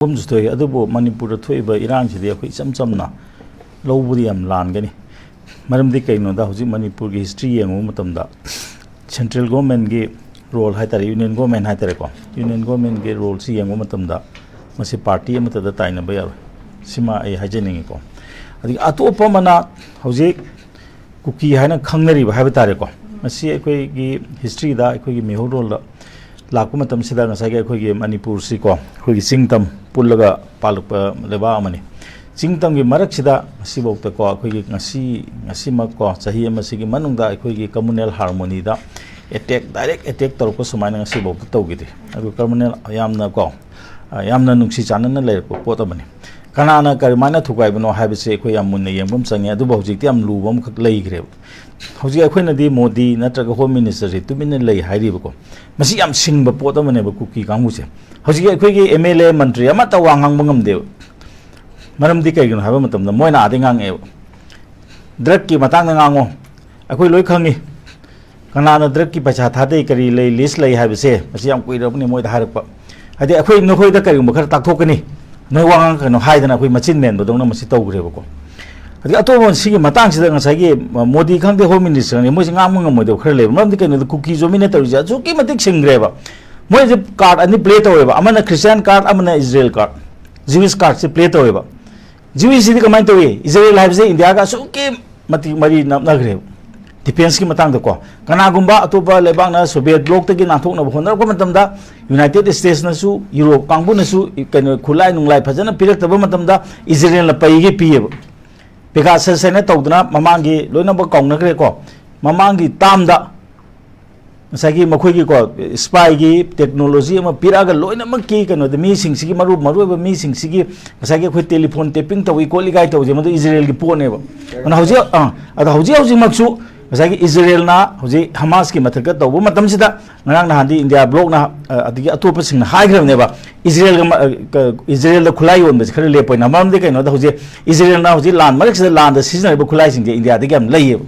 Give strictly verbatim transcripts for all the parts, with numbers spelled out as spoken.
ꯊꯣꯛꯑꯦ꯫ ꯑꯗꯨꯕꯨ ꯃꯅꯤꯄꯨꯔꯗ ꯊꯣꯛꯏꯕ ꯏꯔꯥꯡꯁꯤꯗꯤ ꯑꯩꯈꯣꯏ ꯏꯆꯝ ꯆꯝꯅ ꯂꯧꯕꯗꯤ ꯌꯥꯝ ꯂꯥꯟꯒꯅꯤ꯫ ꯃꯔꯝꯗꯤ ꯀꯩꯒꯤꯅꯣꯗ, ꯍꯧꯖꯤꯛ ꯃꯅꯤꯄꯨꯔꯒꯤ ꯍꯤꯁꯇ꯭ꯔꯤ ꯌꯦꯡꯉꯨꯕ ꯃꯇꯝꯗ, ꯁꯦꯟꯇ꯭ꯔꯦꯜ ꯒꯣꯔꯃꯦꯟꯒꯤ ꯔꯣꯜ ꯍꯥꯏꯇꯥꯔꯦ, ꯌꯨꯅꯤꯌꯟ ꯒꯣꯔꯃꯦꯟ ꯍꯥꯏꯇꯥꯔꯦꯀꯣ, ꯌꯨꯅꯤꯌꯟ ꯒꯣꯔꯃꯦꯟꯒꯤ ꯔꯣꯜꯁꯤ ꯌꯦꯡꯕ ꯃꯇꯝꯗ, ꯃꯁꯤ ꯄꯥꯔꯇꯤ ꯑꯃꯠꯇꯗ ꯇꯥꯏꯅꯕ ꯌꯥꯔꯣꯏ꯫ ꯁꯤꯃ ꯑꯩ ꯍꯥꯏꯖꯅꯤꯡꯉꯤꯀꯣ꯫ ꯑꯗꯒꯤ ꯑꯇꯣꯞꯄ ꯑꯃꯅ, ꯍꯧꯖꯤꯛ ꯀꯨꯀꯤ ꯍꯥꯏꯅ ꯈꯪꯅꯔꯤꯕ ꯍꯥꯏꯕ ꯇꯥꯔꯦꯀꯣ, ꯃꯁꯤ ꯑꯩꯈꯣꯏꯒꯤ ꯍꯤꯁꯇ꯭ꯔꯤꯗ, ꯑꯩꯈꯣꯏꯒꯤ ꯃꯤꯍꯧꯔꯣꯜꯗ ꯂꯥꯛꯄ ꯃꯇꯝꯁꯤꯗ, ꯉꯁꯥꯏꯒꯤ ꯑꯩꯈꯣꯏꯒꯤ ꯃꯅꯤꯄꯨꯔꯁꯤꯀꯣ, ꯑꯩꯈꯣꯏꯒꯤ ꯆꯤꯡꯇꯝ ꯄꯨꯜꯂꯒ ꯄꯥꯜꯂꯛꯄ ꯂꯩꯕꯥꯛ ꯑꯃꯅꯤ꯫ ꯆꯤꯡꯇꯝꯒꯤ ꯃꯔꯛꯁꯤꯗ ꯉꯁꯤꯐꯥꯎꯗꯀꯣ, ꯑꯩꯈꯣꯏꯒꯤ ꯉꯁꯤ, ꯉꯁꯤꯃꯛꯀꯣ, ꯆꯍꯤ ꯑꯃꯁꯤꯒꯤ ꯃꯅꯨꯡꯗ ꯑꯩꯈꯣꯏꯒꯤ communal harmony ꯗ attack, direct attack ꯇꯧꯔꯛꯄ ꯁꯨꯃꯥꯏꯅ ꯉꯁꯤꯐꯥꯎꯗ ꯇꯧꯈꯤꯗꯦ꯫ ꯑꯗꯨ communal ꯌꯥꯝꯅꯀꯣ, ꯑ, ꯌꯥꯝꯅ ꯅꯨꯡꯁꯤ ꯆꯥꯟꯅꯅ ꯂꯩꯔꯛꯄ ꯄꯣꯠ ꯑꯃꯅꯤ꯫ ꯀꯅꯥꯅ ꯀꯔꯝꯍꯥꯏꯅ ꯊꯨꯒꯥꯏꯕꯅꯣ ꯍꯥꯏꯕꯁꯦ ꯑꯩꯈꯣꯏ ꯌꯥꯝ ꯃꯨꯟꯅ ꯌꯦꯡꯕ ꯑꯃ ꯆꯪꯉꯦ꯫ ꯑꯗꯨꯕꯨ ꯍꯧꯖꯤꯛꯇꯤ ꯌꯥꯝ ꯂꯨꯕ ꯑꯃꯈꯛ ꯂꯩꯈ꯭ꯔꯦꯕ꯫ ꯍꯧꯖꯤꯛ ꯑꯩꯈꯣꯏꯅꯗꯤ ꯃꯣꯗꯤ ꯅꯠꯇ꯭ꯔꯒ ꯍꯣꯝ ꯃꯤꯅꯤꯁꯇꯔꯁꯦ ꯇꯨꯃꯤꯟꯅ ꯂꯩ ꯍꯥꯏꯔꯤꯕꯀꯣ꯫ ꯃꯁꯤ ꯌꯥꯝ ꯁꯤꯡꯕ ꯄꯣꯠ ꯑꯃꯅꯦꯕ ꯀꯨꯀꯤ ꯀꯥꯡꯕꯨꯁꯦ꯫ ꯍꯧꯖꯤꯛꯀꯤ ꯑꯩꯈꯣꯏꯒꯤ ꯑꯦꯝ ꯑꯦꯜ ꯑꯦ, ꯃꯟꯇ꯭ꯔꯤ ꯑꯃꯠꯇ ꯋꯥ ꯉꯥꯡꯕ ꯉꯝꯗꯦꯕ꯫ ꯃꯔꯝꯗꯤ ꯀꯩꯒꯤꯅꯣ ꯍꯥꯏꯕ ꯃꯇꯝꯗ, ꯃꯣꯏꯅ ꯑꯥꯗꯩ ꯉꯥꯡꯉꯛꯑꯦꯕ, "ꯗ꯭ꯔꯒꯀꯤ ꯃꯇꯥꯡꯗ ꯉꯥꯡꯉꯣ, ꯑꯩꯈꯣꯏ ꯂꯣꯏ ꯈꯪꯉꯤ, ꯀꯅꯥꯅ ꯗ꯭ꯔꯒꯀꯤ ꯄꯩꯁꯥ ꯊꯥꯗꯩ, ꯀꯔꯤ ꯂꯩ, ꯂꯤꯁ ꯂꯩ ꯍꯥꯏꯕꯁꯦ, ꯃꯁꯤ ꯌꯥꯝ ꯀꯨꯏꯔꯕꯅꯤ ꯃꯣꯏꯗ ꯍꯥꯏꯔꯛꯄ꯫ ꯍꯥꯏꯗꯤ ꯑꯩꯈꯣꯏ ꯅꯈꯣꯏꯗ ꯀꯔꯤꯒꯨꯝꯕ ꯈꯔ ꯇꯥꯛꯊꯣꯛꯀꯅꯤ, ꯅꯣꯏ ꯋꯥ ꯉꯥꯡꯉꯛꯀꯅꯣ" ꯍꯥꯏꯗꯅ ꯑꯩꯈꯣꯏ ꯃꯆꯤꯟ ꯃꯦꯟꯕꯗꯧꯅ ꯃꯁꯤ ꯇꯧꯈ꯭ꯔꯦꯕꯀꯣ꯫ ꯑꯗꯒꯤ ꯑꯇꯣꯞꯄ ꯁꯤꯒꯤ ꯃꯇꯥꯡꯁꯤꯗ ꯉꯁꯥꯏꯒꯤ ꯃꯣꯗꯤ ꯈꯪꯗꯦ, ꯍꯣꯝ ꯃꯤꯅꯤꯁꯇꯔ ꯈꯪꯗꯦ, ꯃꯣꯏꯁꯤ ꯉꯥꯡꯕ ꯉꯝꯃꯣꯏꯗꯕ ꯈꯔ ꯂꯩꯕ꯫ ꯃꯔꯝꯗꯤ ꯀꯩꯅꯣꯗ, ꯀꯨꯀꯤ ꯖꯣꯃꯤꯅ ꯇꯧꯔꯤꯁꯦ ꯑꯁꯨꯛꯀꯤ ꯃꯇꯤꯛ ꯁꯤꯡꯈ꯭ꯔꯦꯕ꯫ ꯃꯣꯏꯁꯦ ꯀꯥꯔꯠ ꯑꯅꯤ ꯄ꯭ꯂꯦ ꯇꯧꯋꯦꯕ, ꯑꯃꯅ ꯈ꯭ꯔꯤꯁꯇꯤꯌꯥꯟ ꯀꯥꯔꯠ, ꯑꯃꯅ ꯏꯖꯔꯦꯜ ꯀꯥꯔꯠ, ꯖ꯭ꯌꯨꯏꯁ ꯀꯥꯔꯠꯁꯦ ꯄ꯭ꯂꯦ ꯇꯧꯋꯦꯕ꯫ ꯖ꯭ꯌꯨꯏꯁꯁꯤꯗꯤ ꯀꯃꯥꯏꯅ ꯇꯧꯏ? ꯏꯖꯔꯦꯜ ꯍꯥꯏꯕꯁꯦ ꯏꯟꯗꯤꯌꯥꯒ ꯑꯁꯨꯛꯀꯤ ꯃꯇꯤꯛ ꯃꯔꯤ ꯅꯛꯅꯈ꯭ꯔꯦꯕ, ꯗꯤꯐꯦꯟꯁꯀꯤ ꯃꯇꯥꯡꯗꯀꯣ꯫ ꯀꯅꯥꯒꯨꯝꯕ ꯑꯇꯣꯞꯄ ꯂꯩꯕꯥꯛꯅ ꯁꯣꯚꯤꯌꯦꯠ ꯕ꯭ꯂꯣꯛꯇꯒꯤ ꯅꯥꯟꯊꯣꯛꯅꯕ ꯍꯣꯠꯅꯔꯛꯄ ꯃꯇꯝꯗ, ꯌꯨꯅꯥꯏꯇꯦꯠ ꯏꯁꯇꯦꯠꯁꯅꯁꯨ, ꯌꯨꯔꯣꯞ ꯀꯥꯡꯕꯨꯅꯁꯨ ꯀꯩꯅꯣ, ꯈꯨꯠꯂꯥꯏ ꯅꯨꯡꯂꯥꯏ ꯐꯖꯅ ꯄꯤꯔꯛꯇꯕ ꯃꯇꯝꯗ, ꯏꯖꯔꯦꯜꯅ ꯄꯩꯒꯦ ꯄꯤꯌꯦꯕ꯫ ꯄꯦꯒꯥꯁꯁ ꯍꯥꯏꯅ ꯇꯧꯗꯅ ꯃꯃꯥꯡꯒꯤ ꯂꯣꯏꯅꯃꯛ ꯀꯥꯎꯅꯈ꯭ꯔꯦꯀꯣ꯫ ꯃꯃꯥꯡꯒꯤ ꯇꯥꯝꯗ ꯉꯁꯥꯏꯒꯤ ꯃꯈꯣꯏꯒꯤꯀꯣ, ꯁ꯭ꯄꯥꯏꯒꯤ ꯇꯦꯛꯅꯣꯂꯣꯖꯤ ꯑꯃ ꯄꯤꯔꯛꯑꯒ, ꯂꯣꯏꯅꯃꯛꯀꯤ ꯀꯩꯅꯣꯗ, ꯃꯤꯁꯤꯡꯁꯤꯒꯤ, ꯃꯔꯨ, ꯃꯔꯨꯑꯣꯏꯕ ꯃꯤꯁꯤꯡꯁꯤꯒꯤ, ꯉꯁꯥꯏꯒꯤ ꯑꯩꯈꯣꯏ ꯇꯦꯂꯤꯐꯣꯟ ꯇꯦꯄꯤꯡ ꯇꯧꯏ ꯈꯣꯠꯂꯤ ꯀꯥꯏ ꯇꯧꯁꯦ, ꯃꯗꯨ ꯏꯖꯔꯦꯜꯒꯤ ꯄꯣꯠꯅꯦꯕ꯫ ꯑꯗꯨꯅ ꯍꯧꯖꯤꯛ, ꯑꯥ, ꯑꯗꯣ ꯍꯧꯖꯤꯛ ꯍꯧꯖꯤꯛꯃꯛꯁꯨ ꯉꯁꯥꯏꯒꯤ ꯏꯖꯔꯦꯜꯅ ꯍꯧꯖꯤꯛ ꯍꯃꯥꯁꯀꯤ ꯃꯊꯛꯇ ꯇꯧꯕ ꯃꯇꯝꯁꯤꯗ, ꯉꯔꯥꯡ ꯅꯍꯥꯟꯗꯤ ꯏꯟꯗꯤꯌꯥ ꯕ꯭ꯂꯣꯛꯅ, ꯑ, ꯑꯗꯒꯤ ꯑꯇꯣꯞꯄꯁꯤꯡꯅ ꯍꯥꯏꯈ꯭ꯔꯕꯅꯦꯕ, ꯏꯖꯔꯦꯜꯒ ꯃ-, ꯑ, ꯀ-, ꯏꯖꯔꯦꯜꯗ ꯈꯨꯠꯂꯥꯏ ꯌꯣꯟꯕꯁꯤ ꯈꯔ ꯂꯦꯞꯄꯣꯏꯅ꯫ ꯃꯔꯝꯗꯤ ꯀꯩꯅꯣꯗ, ꯍꯧꯖꯤꯛ ꯏꯖꯔꯦꯜꯅ ꯍꯧꯖꯤꯛ ꯂꯥꯟ ꯃꯔꯛꯁꯤꯗ ꯂꯥꯟꯗ ꯁꯤꯖꯤꯟꯅꯔꯤꯕ ꯈꯨꯠꯂꯥꯏꯁꯤꯡꯁꯦ ꯏꯟꯗꯤꯌꯥꯗꯒꯤ ꯌꯥꯝ ꯂꯩꯌꯦꯕ꯫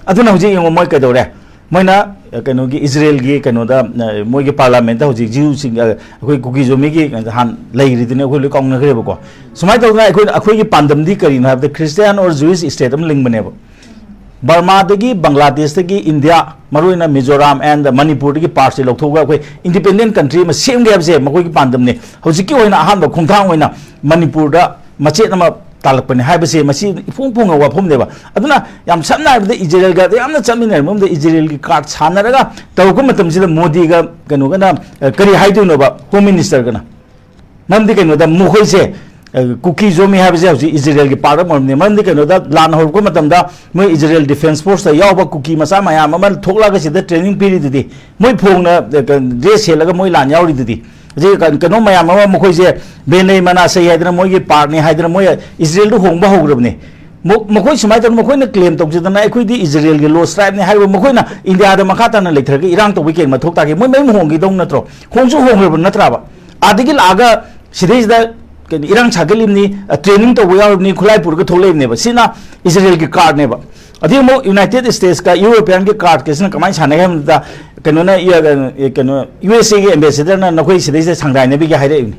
ꯑꯗꯨꯅ ꯍꯧꯖꯤꯛ ꯌꯦꯡꯉꯣ, ꯃꯣꯏ ꯀꯩꯗꯧꯔꯦ? ꯃꯣꯏꯅ ꯀꯩꯅꯣꯒꯤ ꯏꯖꯔꯦꯜꯒꯤ ꯀꯩꯅꯣꯗ, ꯃꯣꯏꯒꯤ ꯄꯥꯔꯂꯥꯃꯦꯟꯇ ꯍꯧꯖꯤꯛ ꯖꯤꯌꯨꯁꯤꯡ, ꯑꯩꯈꯣꯏ ꯀꯨꯀꯤ ꯖꯣꯃꯤꯒꯤ ꯍꯥꯟꯅ ꯂꯩꯔꯤꯗꯨꯅꯤ, ꯑꯩꯈꯣꯏ ꯂꯣꯏ ꯀꯥꯎꯅꯈ꯭ꯔꯦꯕꯀꯣ꯫ ꯁꯨꯃꯥꯏꯅ ꯇꯧꯗꯅ ꯑꯩꯈꯣꯏ, ꯑꯩꯈꯣꯏꯒꯤ ꯄꯥꯟꯗꯝꯗꯤ ꯀꯔꯤꯅꯣ ꯍꯥꯏꯕꯗ, Christian or Jewish state ꯑꯃ ꯂꯤꯡꯕꯅꯦꯕ꯫ ꯕꯔꯃꯥꯗꯒꯤ, ꯕꯪꯒ꯭ꯂꯥꯗꯦꯁꯇꯒꯤ, ꯏꯟꯗꯤꯌꯥ, ꯃꯔꯨꯑꯣꯏꯅ ꯃꯤꯖꯣꯔꯥꯝ and ꯃꯅꯤꯄꯨꯔꯗꯒꯤ ꯄꯥꯔꯠꯁꯦ ꯂꯧꯊꯣꯛꯑꯒ ꯑꯩꯈꯣꯏ ꯏꯟꯗꯤꯄꯦꯟꯗꯦꯟ ꯀꯟꯇ꯭ꯔꯤ ꯑꯃ ꯁꯦꯝꯒꯦ ꯍꯥꯏꯕꯁꯦ ꯃꯈꯣꯏꯒꯤ ꯄꯥꯟꯗꯝꯅꯤ꯫ ꯍꯧꯖꯤꯛꯀꯤ ꯑꯣꯏꯅ ꯑꯍꯥꯟꯕ ꯈꯣꯡꯊꯥꯡ ꯑꯣꯏꯅ ꯃꯅꯤꯄꯨꯔꯗ ꯃꯆꯦꯠ ꯑꯃ ꯇꯥꯜꯂꯛꯄꯅꯤ ꯍꯥꯏꯕꯁꯦ ꯃꯁꯤ ꯏꯐꯣꯡ ꯐꯣꯡꯕ ꯋꯥꯐꯝꯅꯦꯕ꯫ ꯑꯗꯨꯅ ꯌꯥꯝ ꯁꯝꯅ ꯍꯥꯏꯔꯕꯗ ꯏꯖꯔꯦꯜꯒ ꯌꯥꯝꯅ ꯆꯠꯃꯤꯟꯅꯔꯕ ꯃꯐꯝꯗ ꯏꯖꯔꯦꯜꯒꯤ ꯀꯥꯔꯠ ꯁꯥꯟꯅꯔꯒ ꯇꯧꯔꯛꯄ ꯃꯇꯝꯁꯤꯗ ꯃꯣꯗꯤꯒ ꯀꯩꯅꯣꯒꯅ, ꯑ, ꯀꯔꯤ ꯍꯥꯏꯗꯣꯏꯅꯣꯕ ꯍꯣꯝ ꯃꯤꯅꯤꯁꯇꯔꯒꯅ? ꯃꯔꯝꯗꯤ ꯀꯩꯅꯣꯗ ꯃꯈꯣꯏꯁꯦ, ꯑ, ꯀꯨꯀꯤ ꯖꯣꯃꯤ ꯍꯥꯏꯕꯁꯦ ꯍꯧꯖꯤꯛ ꯏꯖꯔꯦꯜꯒꯤ ꯄꯥꯔꯠ ꯑꯃ ꯑꯣꯏꯔꯝꯅꯤ꯫ ꯃꯔꯝꯗꯤ ꯀꯩꯅꯣꯗ ꯂꯥꯟ ꯍꯧꯔꯛꯄ ꯃꯇꯝꯗ ꯃꯣꯏ ꯏꯖꯔꯦꯜ ꯗꯤꯐꯦꯟꯁ ꯐꯣꯔꯁꯇ ꯌꯥꯎꯕ ꯀꯨꯀꯤ ꯃꯆꯥ ꯃꯌꯥꯝ ꯑꯃ ꯊꯣꯛꯂꯛꯑꯒ ꯁꯤꯗ ꯇ꯭ꯔꯦꯅꯤꯡ ꯄꯤꯔꯤꯗꯨꯗꯤ, ꯃꯣꯏ ꯐꯣꯡꯅ, ꯑ, ꯀ-, ꯗ꯭ꯔꯦꯁ ꯁꯦꯠꯂꯒ ꯃꯣꯏ ꯂꯥꯟ ꯌꯥꯎꯔꯤꯗꯨꯗꯤ꯫ ꯍꯧꯖꯤꯛ ꯀ-, ꯀꯩꯅꯣ ꯃꯌꯥꯝ ꯑꯃ ꯃꯈꯣꯏꯁꯦ ꯕꯦꯅꯩ ꯃꯅꯥꯁꯩ ꯍꯥꯏꯗꯅ ꯃꯣꯏꯒꯤ ꯄꯥꯔꯠꯅꯤ ꯍꯥꯏꯗꯅ ꯃꯣꯏ ꯏꯖꯔꯦꯜꯗ ꯍꯣꯡꯕ ꯍꯧꯈ꯭ꯔꯕꯅꯤ꯫ ꯃ-, ꯃꯈꯣꯏ ꯁꯨꯃꯥꯏꯅ ꯇꯧꯗꯅ ꯃꯈꯣꯏꯅ ꯀ꯭ꯂꯦꯝ ꯇꯧꯖꯗꯅ ꯑꯩꯈꯣꯏꯗꯤ ꯏꯖꯔꯦꯜꯒꯤ ꯂꯣꯁ ꯇ꯭ꯔꯥꯏꯕꯅꯤ ꯍꯥꯏꯕ ꯃꯈꯣꯏꯅ ꯏꯟꯗꯤꯌꯥꯗ ꯃꯈꯥ ꯇꯥꯅ ꯂꯩꯊꯔꯒ ꯏꯔꯥꯡ ꯇꯧꯕꯒꯤ ꯀꯩ ꯃꯊꯧ ꯇꯥꯒꯦ? ꯃꯣꯏ ꯃꯌꯨꯝ ꯍꯣꯡꯈꯤꯗꯧ ꯅꯠꯇ꯭ꯔꯣ? ꯍꯣꯡꯁꯨ ꯍꯣꯡꯈ꯭ꯔꯕ ꯅꯠꯇ꯭ꯔꯕ? ꯑꯥꯗꯒꯤ ꯂꯥꯛꯑꯒ ꯁꯤꯗꯩꯁꯤꯗ ꯀꯩꯅꯣ ꯏꯔꯥꯡ ꯁꯥꯒꯠꯂꯤꯕꯅꯤ, ꯑ, ꯇ꯭ꯔꯦꯅꯤꯡ ꯇꯧꯕ ꯌꯥꯎꯔꯤꯕꯅꯤ, ꯈꯨꯠꯂꯥꯏ ꯄꯨꯔꯒ ꯊꯣꯛꯂꯛꯏꯕꯅꯦꯕ꯫ ꯁꯤꯅ ꯏꯖꯔꯦꯜꯒꯤ ꯀꯥꯔꯠꯅꯦꯕ꯫ ꯑꯗꯩ ꯑꯃꯨꯛ ꯌꯨꯅꯥꯏꯇꯦꯗ ꯁ꯭ꯇꯦꯠꯁꯀ ꯌꯨꯔꯣꯄꯤꯌꯟꯒꯤ ꯀꯥꯔꯠꯀꯁꯤꯅ ꯀꯃꯥꯏꯅ ꯁꯥꯟꯅꯒꯦ ꯍꯥꯏꯕꯗ ꯀꯩꯅꯣꯅ, ꯏ-, ꯀꯩꯅꯣ, ꯌꯨ ꯑꯦꯁ ꯑꯦꯒꯤ ꯑꯦꯝꯕꯦꯁꯦꯗꯔꯅ ꯅꯈꯣꯏ ꯁꯤꯗꯩꯁꯤꯗ ꯁꯪꯗꯥꯏꯅꯕꯤꯒꯦ ꯍꯥꯏꯔꯛꯏꯕꯅꯤ꯫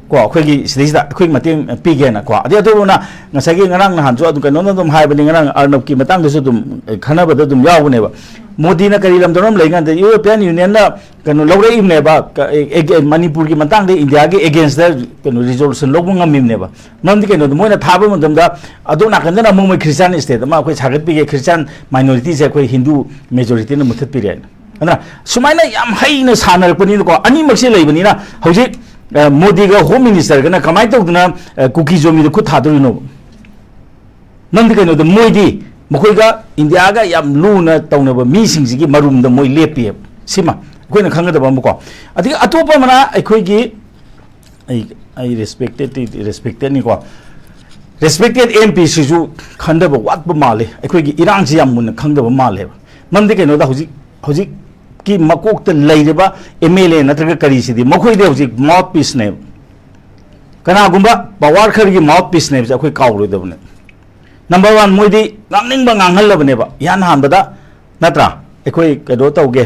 ꯀꯣ, ꯑꯩꯈꯣꯏꯒꯤ ꯁꯤꯗꯩꯁꯤꯗ ꯑꯩꯈꯣꯏ ꯃꯇꯦꯡ ꯄꯤꯒꯦꯅ ꯀꯣ꯫ ꯑꯗꯩ ꯑꯇꯣꯞꯄꯅ ꯉꯁꯥꯏꯒꯤ ꯉꯔꯥꯡ ꯅꯍꯥꯟꯁꯨ ꯑꯗꯨꯝ ꯀꯩꯅꯣꯅ ꯑꯗꯨꯝ ꯍꯥꯏꯕꯅꯤ, ꯉꯔꯥꯡ ꯑꯔꯅꯕꯀꯤ ꯃꯇꯥꯡꯗꯁꯨ ꯑꯗꯨꯝ ꯈꯟꯅꯕꯗ ꯑꯗꯨꯝ ꯌꯥꯎꯕꯅꯦꯕ꯫ ꯃꯣꯗꯤꯅ ꯀꯔꯤ ꯂꯝꯗꯅꯣ ꯑꯃ ꯂꯩꯀꯥꯟꯗ ꯌꯨꯔꯣꯄꯤꯌꯟ ꯌꯨꯅꯤꯌꯟꯅ ꯀꯩꯅꯣ ꯂꯧꯔꯛꯏꯕꯅꯦꯕ, ꯀ-, ꯑꯦ-, ꯑꯦ-, ꯃꯅꯤꯄꯨꯔꯒꯤ ꯃꯇꯥꯡꯗ ꯏꯟꯗꯤꯌꯥꯒꯤ ꯑꯦꯒꯦꯟꯁꯇ ꯀꯩꯅꯣ ꯔꯤꯖꯣꯂꯨꯁꯟ ꯂꯧꯕ ꯉꯝꯃꯤꯕꯅꯦꯕ꯫ ꯃꯔꯝꯗꯤ ꯀꯩꯅꯣꯗ ꯃꯣꯏꯅ ꯊꯥꯕ ꯃꯇꯝꯗ ꯑꯗꯣꯝ ꯅꯥꯀꯟꯗꯅ ꯑꯃꯨꯛ ꯃꯣꯏ ꯈ꯭ꯔꯤꯁꯇꯤꯌꯥꯟ ꯁ꯭ꯇꯦꯠ ꯑꯃ ꯑꯩꯈꯣꯏ ꯁꯥꯒꯠꯄꯤꯒꯦ, ꯈ꯭ꯔꯤꯁꯇꯤꯌꯥꯟ ꯃꯥꯏꯅꯣꯔꯤꯇꯤꯁꯦ ꯑꯩꯈꯣꯏ ꯍꯤꯟꯗꯨ ꯃꯦꯖꯣꯔꯤꯇꯤꯅ ꯃꯨꯠꯊꯠꯄꯤꯔꯦꯅ꯫ ꯑꯗꯨꯅ ꯁꯨꯃꯥꯏꯅ ꯌꯥꯝ ꯍꯩꯅ ꯁꯥꯟꯅꯔꯛꯄꯅꯤꯅꯀꯣ, ꯑꯅꯤꯃꯛꯁꯦ ꯂꯩꯕꯅꯤꯅ ꯍꯧꯖꯤꯛ, ꯑ, ꯃꯣꯗꯤꯒ ꯍꯣꯝ ꯃꯤꯅꯤꯁꯇꯔꯒꯅ ꯀꯃꯥꯏꯅ ꯇꯧꯗꯅ, ꯑ, ꯀꯨꯀꯤ ꯖꯣꯃꯤꯗ ꯈꯨꯠ ꯊꯥꯗꯣꯔꯤꯅꯣꯕ? ꯅꯪꯗꯤ ꯀꯩꯅꯣꯗ ꯃꯣꯏꯗꯤ ꯃꯈꯣꯏꯒ ꯏꯟꯗꯤꯌꯥꯒ ꯌꯥꯝ ꯂꯨꯅ ꯇꯧꯅꯕ ꯃꯤꯁꯤꯡꯁꯤꯒꯤ ꯃꯔꯨꯝꯗ ꯃꯣꯏ ꯂꯦꯞꯄꯤꯑꯕ꯫ ꯁꯤꯃ ꯑꯩꯈꯣꯏꯅ ꯈꯪꯒꯗꯕ ꯑꯃꯀꯣ꯫ ꯑꯗꯒꯤ ꯑꯇꯣꯞꯄ ꯑꯃꯅ ꯑꯩꯈꯣꯏꯒꯤ, ꯑꯩ, ꯑꯩ ꯔꯦꯁꯄꯦꯛꯇꯦꯠꯇꯤ ꯔꯦꯁꯄꯦꯛꯇꯦꯠꯅꯤꯀꯣ, ꯔꯦꯁꯄꯦꯛꯇꯦꯠ ꯑꯦꯝ ꯄꯤꯁꯤꯁꯨ ꯈꯟꯊꯕ ꯋꯥꯠꯄ ꯃꯥꯜꯂꯤ꯫ ꯑꯩꯈꯣꯏꯒꯤ ꯏꯔꯥꯡꯁꯤ ꯌꯥꯝ ꯃꯨꯟꯅ ꯈꯪꯗꯕ ꯃꯥꯜꯂꯦꯕ꯫ ꯃꯔꯝꯗꯤ ꯀꯩꯅꯣꯗ ꯍꯧꯖꯤꯛ, ꯍꯧꯖꯤꯛꯀꯤ ꯃꯀꯣꯛꯇ ꯂꯩꯔꯤꯕ ꯑꯦꯝ ꯑꯦꯜ ꯑꯦ ꯅꯠꯇ꯭ꯔꯒ ꯀꯔꯤꯁꯤꯗꯤ ꯃꯈꯣꯏꯗꯤ ꯍꯧꯖꯤꯛ ꯃꯥꯎꯠ ꯄꯤꯁꯅꯦꯕ꯫ ꯀꯅꯥꯒꯨꯝꯕ ꯄꯋꯥꯔ ꯈꯔꯒꯤ ꯃꯥꯎꯠ ꯄꯤꯁꯅꯦꯕꯁꯦ ꯑꯩꯈꯣꯏ ꯀꯥꯎꯔꯣꯏꯗꯕꯅꯦ꯫ ꯅꯝꯕꯔ ꯋꯥꯟ, ꯃꯣꯏꯗꯤ ꯉꯥꯡꯅꯤꯡꯕ ꯉꯥꯡꯍꯜꯂꯕꯅꯦꯕ ꯏꯍꯥꯟ ꯍꯥꯟꯕꯗ, ꯅꯠꯇ꯭ꯔꯥ? ꯑꯩꯈꯣꯏ ꯀꯩꯅꯣ ꯇꯧꯒꯦ,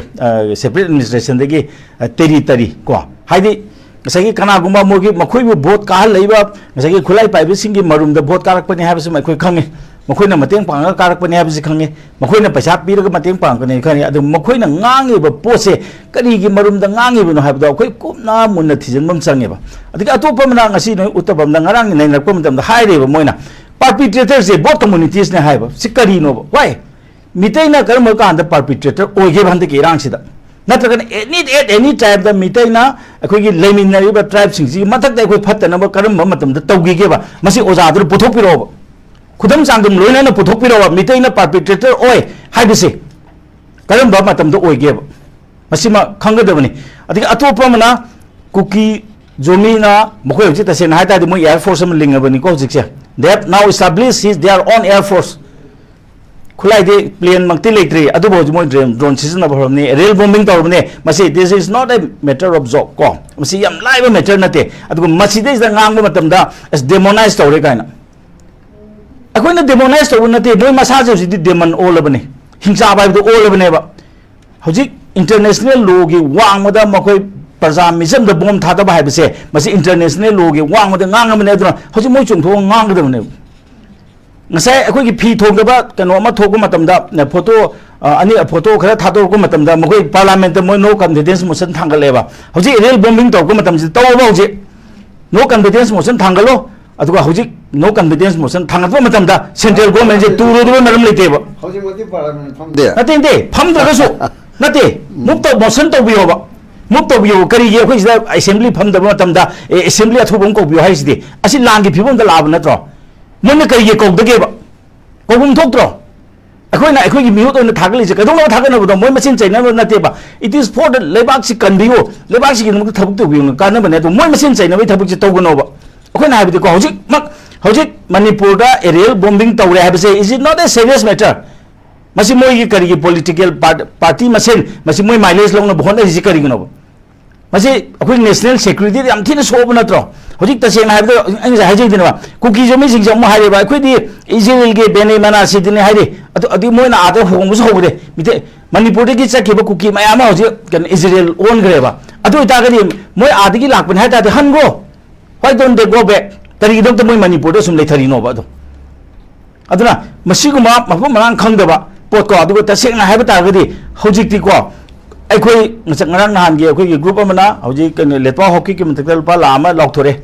ꯁꯦꯄꯔꯦꯠ ꯑꯦꯗꯃꯤꯅꯤꯁꯇ꯭ꯔꯦꯁꯟꯗꯒꯤ ꯇꯦꯔꯤꯇꯔꯤ ꯀꯣ, ꯍꯥꯏꯗꯤ ꯉꯁꯥꯏꯒꯤ ꯀꯅꯥꯒꯨꯝꯕ ꯃꯣꯏꯒꯤ, ꯃꯈꯣꯏꯕꯨ ꯚꯣꯠ ꯀꯥꯍꯜꯂꯛꯏꯕ ꯉꯁꯥꯏꯒꯤ ꯈꯨꯠꯂꯥꯏ ꯄꯥꯏꯕꯁꯤꯡꯒꯤ ꯃꯔꯨꯝꯗ ꯚꯣꯠ ꯀꯥꯔꯛꯄꯅꯤ ꯍꯥꯏꯕꯁꯤꯃ ꯑꯩꯈꯣꯏ ꯈꯪꯉꯤ꯫ ꯃꯈꯣꯏꯅ ꯃꯇꯦꯡ ꯄꯥꯡꯉꯒ ꯀꯥꯔꯛꯄꯅꯤ ꯍꯥꯏꯕꯁꯤ ꯈꯪꯉꯤ꯫ ꯃꯈꯣꯏꯅ ꯄꯩꯁꯥ ꯄꯤꯔꯒ ꯃꯇꯦꯡ ꯄꯥꯡꯉꯛꯀꯅꯤ ꯈꯪꯉꯤ꯫ ꯑꯗꯨ ꯃꯈꯣꯏꯅ ꯉꯥꯡꯉꯤꯕ ꯄꯣꯠꯁꯦ ꯀꯔꯤꯒꯤ ꯃꯔꯨꯝꯗ ꯉꯥꯡꯉꯤꯕꯅꯣ ꯍꯥꯏꯕꯗꯣ ꯑꯩꯈꯣꯏ ꯀꯨꯞꯅ ꯃꯨꯟꯅ ꯊꯤꯖꯤꯟꯕ ꯑꯃ ꯆꯪꯉꯦꯕ꯫ ꯑꯗꯒꯤ ꯑꯇꯣꯞꯄ ꯑꯃꯅ ꯉꯁꯤ ꯅꯣꯏ ꯎꯠꯇꯕ ꯑꯃꯅ ꯉꯔꯥꯡꯒꯤ ꯅꯩꯅꯔꯛꯄ ꯃꯇꯝꯗ ꯍꯥꯏꯔꯦꯕ ꯃꯣꯏꯅ, ꯄꯥꯔꯄꯤꯇ꯭ꯔꯦꯇꯔꯁꯦ ꯕꯣꯠ ꯀꯝꯃꯨꯅꯤꯇꯤꯁꯅꯦ ꯍꯥꯏꯕ꯫ ꯁꯤ ꯀꯔꯤꯅꯣꯕ? ꯋꯥꯏ? ꯃꯤꯇꯩꯅ ꯀꯔꯝꯕ ꯀꯥꯟꯗ ꯄꯥꯔꯄꯤꯇ꯭ꯔꯦꯇꯔ ꯑꯣꯏꯒꯦꯕ ꯍꯟꯗꯛꯀꯤ ꯏꯔꯥꯡꯁꯤꯗ? ꯅꯠꯇ꯭ꯔꯒꯅ any, at any tribeꯗ ꯃꯤꯇꯩꯅ ꯑꯩꯈꯣꯏꯒꯤ ꯂꯩꯃꯤꯟꯅꯔꯤꯕ ꯇ꯭ꯔꯥꯏꯕꯁꯤꯡꯁꯤꯒꯤ ꯃꯊꯛꯇ ꯑꯩꯈꯣꯏ ꯐꯠꯇꯅꯕ ꯀꯔꯝꯕ ꯃꯇꯝꯗ ꯇꯧꯈꯤꯒꯦꯕ? ꯃꯁꯤ ꯑꯣꯖꯥꯗꯨꯅ ꯄꯨꯊꯣꯛꯄꯤꯔꯛꯑꯣꯕ꯫ ꯈꯨꯗꯝ ꯆꯥꯡꯗꯝ ꯂꯣꯏꯅꯅ ꯄꯨꯊꯣꯛꯄꯤꯔꯛꯑꯣꯕ꯫ ꯃꯤꯇꯩꯅ ꯄꯥꯔꯄꯤꯇ꯭ꯔꯦꯇꯔ ꯑꯣꯏ ꯍꯥꯏꯕꯁꯦ ꯀꯔꯝꯕ ꯃꯇꯝꯗ ꯑꯣꯏꯒꯦꯕ? ꯃꯁꯤꯃ ꯈꯪꯒꯗꯕꯅꯤ꯫ ꯑꯗꯒꯤ ꯑꯇꯣꯞꯄ ꯑꯃꯅ ꯀꯨꯀꯤ ꯖꯣꯃꯤꯅ, ꯃꯈꯣꯏ ꯍꯧꯖꯤꯛ ꯇꯁꯦꯡꯅ ꯍꯥꯏ ꯇꯥꯔꯗꯤ ꯃꯣꯏ ꯑꯦꯌꯔ ꯐꯣꯔꯁ ꯑꯃ ꯂꯤꯡꯉꯕꯅꯤꯀꯣ ꯍꯧꯖꯤꯛꯁꯦ꯫ They have now established his, their own air force. ꯈꯨꯠꯂꯥꯏꯗꯤ ꯄ꯭ꯂꯦꯟꯃꯛꯇꯤ ꯂꯩꯇ꯭ꯔꯤ, ꯑꯗꯨꯕꯨ ꯍꯧꯖꯤꯛ ꯃꯣꯏ ꯗ꯭ꯔꯣꯟ, ꯗ꯭ꯔꯣꯟ ꯁꯤꯖꯤꯟꯅꯕ ꯍꯧꯔꯕꯅꯤ, ꯑꯦꯔꯤꯌꯦꯜ ꯕꯣꯝꯕꯤꯡ ꯇꯧꯔꯕꯅꯤ꯫ ꯃꯁꯤ, this is not a matter of joke ꯀꯣ, ꯃꯁꯤ ꯌꯥꯝ ꯂꯥꯏꯕ ꯃꯦꯇꯔ ꯅꯠꯇꯦ꯫ ꯑꯗꯨꯒ ꯃꯁꯤꯗꯩꯁꯤꯗ ꯉꯥꯡꯕ ꯃꯇꯝꯗ ꯑꯁ ꯗꯦꯃꯣꯅꯥꯏꯁ ꯇꯧꯔꯦ ꯀꯥꯏꯅ, ꯑꯩꯈꯣꯏꯅ ꯗꯦꯃꯣꯅꯥꯏꯁ ꯇꯧꯕ ꯅꯠꯇꯦ, ꯃꯣꯏ ꯃꯁꯥꯁꯦ ꯍꯧꯖꯤꯛꯇꯤ ꯗꯦꯃꯟ ꯑꯣꯜꯂꯕꯅꯤ, ꯍꯤꯡꯆꯥꯕ ꯍꯥꯏꯕꯗꯣ ꯑꯣꯜꯂꯕꯅꯦꯕ꯫ ꯍꯧꯖꯤꯛ ꯏꯟꯇꯔꯅꯦꯁꯅꯦꯜ ꯂꯣꯒꯤ ꯋꯥꯡꯃꯗ ꯃꯈꯣꯏ ꯄ꯭ꯔꯖꯥ ꯃꯤꯆꯝꯗ ꯕꯣꯝ ꯊꯥꯗꯕ ꯍꯥꯏꯕꯁꯦ, ꯃꯁꯤ ꯏꯟꯇꯔꯅꯦꯁꯅꯦꯜ ꯂꯣꯒꯤ ꯋꯥꯡꯃꯗ ꯉꯥꯡꯉꯕꯅꯦ꯫ ꯑꯗꯨꯅ ꯍꯧꯖꯤꯛ ꯃꯣꯏ ꯆꯣꯡꯊꯣꯛꯑꯒ ꯉꯥꯡꯒꯗꯕꯅꯦꯕ꯫ ꯉꯁꯥꯏ ꯑꯩꯈꯣꯏꯒꯤ ꯐꯤ ꯊꯣꯡꯗꯕ ꯀꯩꯅꯣ ꯑꯃ ꯊꯣꯛꯄ ꯃꯇꯝꯗ, ꯐꯣꯇꯣ, ꯑ, ꯑꯅꯤ, ꯐꯣꯇꯣ ꯈꯔ ꯊꯥꯗꯣꯔꯛꯄ ꯃꯇꯝꯗ ꯃꯈꯣꯏ ꯄꯥꯔꯂꯥꯃꯦꯟꯠꯇ ꯃꯣꯏ ꯅꯣ ꯀꯟꯐꯤꯗꯦꯟꯁ ꯃꯣꯁꯟ ꯊꯥꯡꯒꯠꯂꯦꯕ꯫ ꯍꯧꯖꯤꯛ ꯑꯦꯔꯤꯌꯦꯜ ꯕꯣꯝꯕꯤꯡ ꯇꯧꯔꯛꯄ ꯃꯇꯝꯁꯤꯗ ꯇꯧꯔꯕ ꯍꯧꯖꯤꯛ? ꯅꯣ ꯀꯟꯐꯤꯗꯦꯟꯁ ꯃꯣꯁꯟ ꯊꯥꯡꯒꯠꯂꯣ, ꯑꯗꯨꯒ ꯍꯧꯖꯤꯛ ꯅꯣ ꯀꯟꯐꯤꯗꯦꯟꯁ ꯃꯣꯁꯟ ꯊꯥꯡꯒꯠꯄ ꯃꯇꯝꯗ ꯁꯦꯟꯇ꯭ꯔꯦꯜ ꯒꯣꯔꯃꯦꯟꯁꯦ ꯇꯨꯔꯣꯏꯗꯕ ꯃꯔꯝ ꯂꯩꯇꯦꯕ꯫ ꯍꯧꯖꯤꯛꯃꯛꯇꯤ ꯄꯥꯔꯂꯥꯃꯦꯟ ꯐꯝꯗꯦ꯫ ꯅꯠꯇꯦ, ꯅꯠꯇꯦ, ꯐꯝꯗ꯭ꯔꯒꯁꯨ, ꯅꯠꯇꯦ, ꯃꯨꯞ ꯇꯧ, ꯃꯣꯁꯟ ꯇꯧꯕꯤꯌꯣꯕ, ꯃꯨꯞ ꯇꯧꯕꯤꯌꯣꯕ꯫ ꯀꯔꯤꯒꯤ ꯑꯩꯈꯣꯏ ꯁꯤꯗ ꯑꯦꯁꯦꯝꯕ꯭ꯂꯤ ꯐꯝꯗꯕ ꯃꯇꯝꯗ, ꯑꯦ, ꯑꯦꯁꯦꯝꯕ꯭ꯂꯤ ꯑꯊꯨꯕ ꯑꯃ ꯀꯧꯕꯤꯌꯣ ꯍꯥꯏꯁꯤꯗꯤ? ꯑꯁꯤ ꯂꯥꯟꯒꯤ ꯐꯤꯕꯝꯗ ꯂꯥꯛꯑꯕ ꯅꯠꯇ꯭ꯔꯣ? ꯃꯣꯏꯅ ꯀꯔꯤꯒꯤ ꯀꯧꯗꯒꯦꯕ? ꯀꯧꯐꯝ ꯊꯣꯛꯇ꯭ꯔꯣ? ꯑꯩꯈꯣꯏꯅ ꯑꯩꯈꯣꯏꯒꯤ ꯃꯤꯍꯨꯠ ꯑꯣꯏꯅ ꯊꯥꯒꯠꯂꯤꯁꯦ ꯀꯩꯗꯧꯅꯕ ꯊꯥꯒꯠꯅꯕꯗꯣ? ꯃꯣꯏ ꯃꯁꯦꯟ ꯆꯩꯅꯕ ꯅꯠꯇꯦꯕ꯫ It is for the ꯂꯩꯕꯥꯛꯁꯤ ꯀꯟꯕꯤꯌꯨ, ꯂꯩꯕꯥꯛꯁꯤꯒꯤꯗꯃꯛꯇ ꯊꯕꯛ ꯇꯧꯕꯤꯌꯨꯅ ꯀꯥꯟꯅꯕꯅꯦ꯫ ꯑꯗꯣ ꯃꯣꯏ ꯃꯁꯦꯟ ꯆꯩꯅꯕꯒꯤ ꯊꯕꯛꯁꯦ ꯇꯧꯒꯅꯣꯕ꯫ ꯑꯩꯈꯣꯏꯅ ꯍꯥꯏꯕꯗꯤꯀꯣ, ꯍꯧꯖꯤꯛꯃꯛ, ꯍꯧꯖꯤꯛ ꯃꯅꯤꯄꯨꯔꯗ ꯑꯦꯔꯤꯌꯦꯜ ꯕꯣꯝꯕꯤꯡ ꯇꯧꯔꯦ ꯍꯥꯏꯕꯁꯦ, is it not a serious matter? ꯃꯁꯤ ꯃꯣꯏꯒꯤ ꯀꯔꯤꯒꯤ ꯄꯣꯂꯤꯇꯤꯀꯦꯜ ꯄꯥꯔꯇꯤ ꯃꯁꯦꯟ ꯃꯁꯤ ꯃꯣꯏ ꯃꯥꯏꯂꯦꯖ ꯂꯧꯅꯕ ꯍꯣꯠꯅꯔꯤꯁꯤ ꯀꯔꯤꯒꯤꯅꯣꯕ? ꯃꯁꯤ ꯑꯩꯈꯣꯏ ꯅꯦꯁꯅꯦꯜ ꯁꯦꯀ꯭ꯌꯨꯔꯤꯇꯤꯗ ꯌꯥꯝ ꯊꯤꯅ ꯁꯣꯛꯑꯕ ꯅꯠꯇ꯭ꯔꯣ? ꯍꯧꯖꯤꯛ ꯇꯁꯦꯡꯅ ꯍꯥꯏꯕꯗ ꯑꯩ ꯉꯁꯥꯏ ꯍꯥꯏꯖꯈꯤꯗꯅꯦꯕ, ꯀꯨꯀꯤꯁꯨ ꯃꯤꯁꯤꯡꯁꯦ ꯑꯃꯨꯛ ꯍꯥꯏꯔꯦꯕ, "ꯑꯩꯈꯣꯏꯗꯤ ꯏꯖꯔꯦꯜꯒꯤ ꯕꯦꯅꯦ ꯃꯅꯥꯁꯤꯗꯅꯦ" ꯍꯥꯏꯔꯦ꯫ ꯑꯗꯨ, ꯑꯗꯨ ꯃꯣꯏꯅ ꯑꯥꯗ ꯍꯣꯡꯕꯁꯨ ꯍꯧꯈ꯭ꯔꯦ꯫ ꯃꯤꯇꯩ, ꯃꯅꯤꯄꯨꯔꯗꯒꯤ ꯆꯠꯈꯤꯕ ꯀꯨꯀꯤ ꯃꯌꯥꯝ ꯑꯃ ꯍꯧꯖꯤꯛ ꯀꯩꯅꯣ ꯏꯖꯔꯦꯜ ꯑꯣꯟꯈ꯭ꯔꯦꯕ꯫ ꯑꯗꯨ ꯑꯣꯏꯇꯥꯔꯒꯗꯤ ꯃꯣꯏ ꯑꯥꯗꯒꯤ ꯂꯥꯛꯄꯅꯤ ꯍꯥꯏ ꯇꯥꯔꯗꯤ ꯍꯟꯈ꯭ꯔꯣ꯫ Why don't they go back? ꯀꯔꯤꯒꯤꯗꯃꯛꯇ ꯃꯣꯏ ꯃꯅꯤꯄꯨꯔꯗ ꯁꯨꯝ ꯂꯩꯊꯔꯤꯅꯣꯕ? ꯑꯗꯣ ꯑꯗꯨꯅ ꯃꯁꯤꯒꯨꯝꯕ ꯃꯐꯝ ꯃꯔꯥꯡ ꯈꯪꯗꯕ ꯄꯣꯠꯀꯣ꯫ ꯑꯗꯨꯒ ꯇꯁꯦꯡꯅ ꯍꯥꯏꯕ ꯇꯥꯔꯒꯗꯤ ꯍꯧꯖꯤꯛꯇꯤꯀꯣ, ꯑꯩꯈꯣꯏ ꯉꯁ- ꯉꯔꯥꯡ ꯅꯍꯥꯟꯒꯤ ꯑꯩꯈꯣꯏꯒꯤ ꯒ꯭ꯔꯨꯞ ꯑꯃꯅ ꯍꯧꯖꯤꯛ ꯀꯩꯅꯣ ꯂꯦꯠꯄꯥ ꯍꯣꯀꯤꯒꯤ ꯃꯊꯛꯇ ꯂꯨꯄꯥ ꯂꯥꯈ ꯑꯃ ꯂꯥꯎꯊꯣꯔꯛꯑꯦ꯫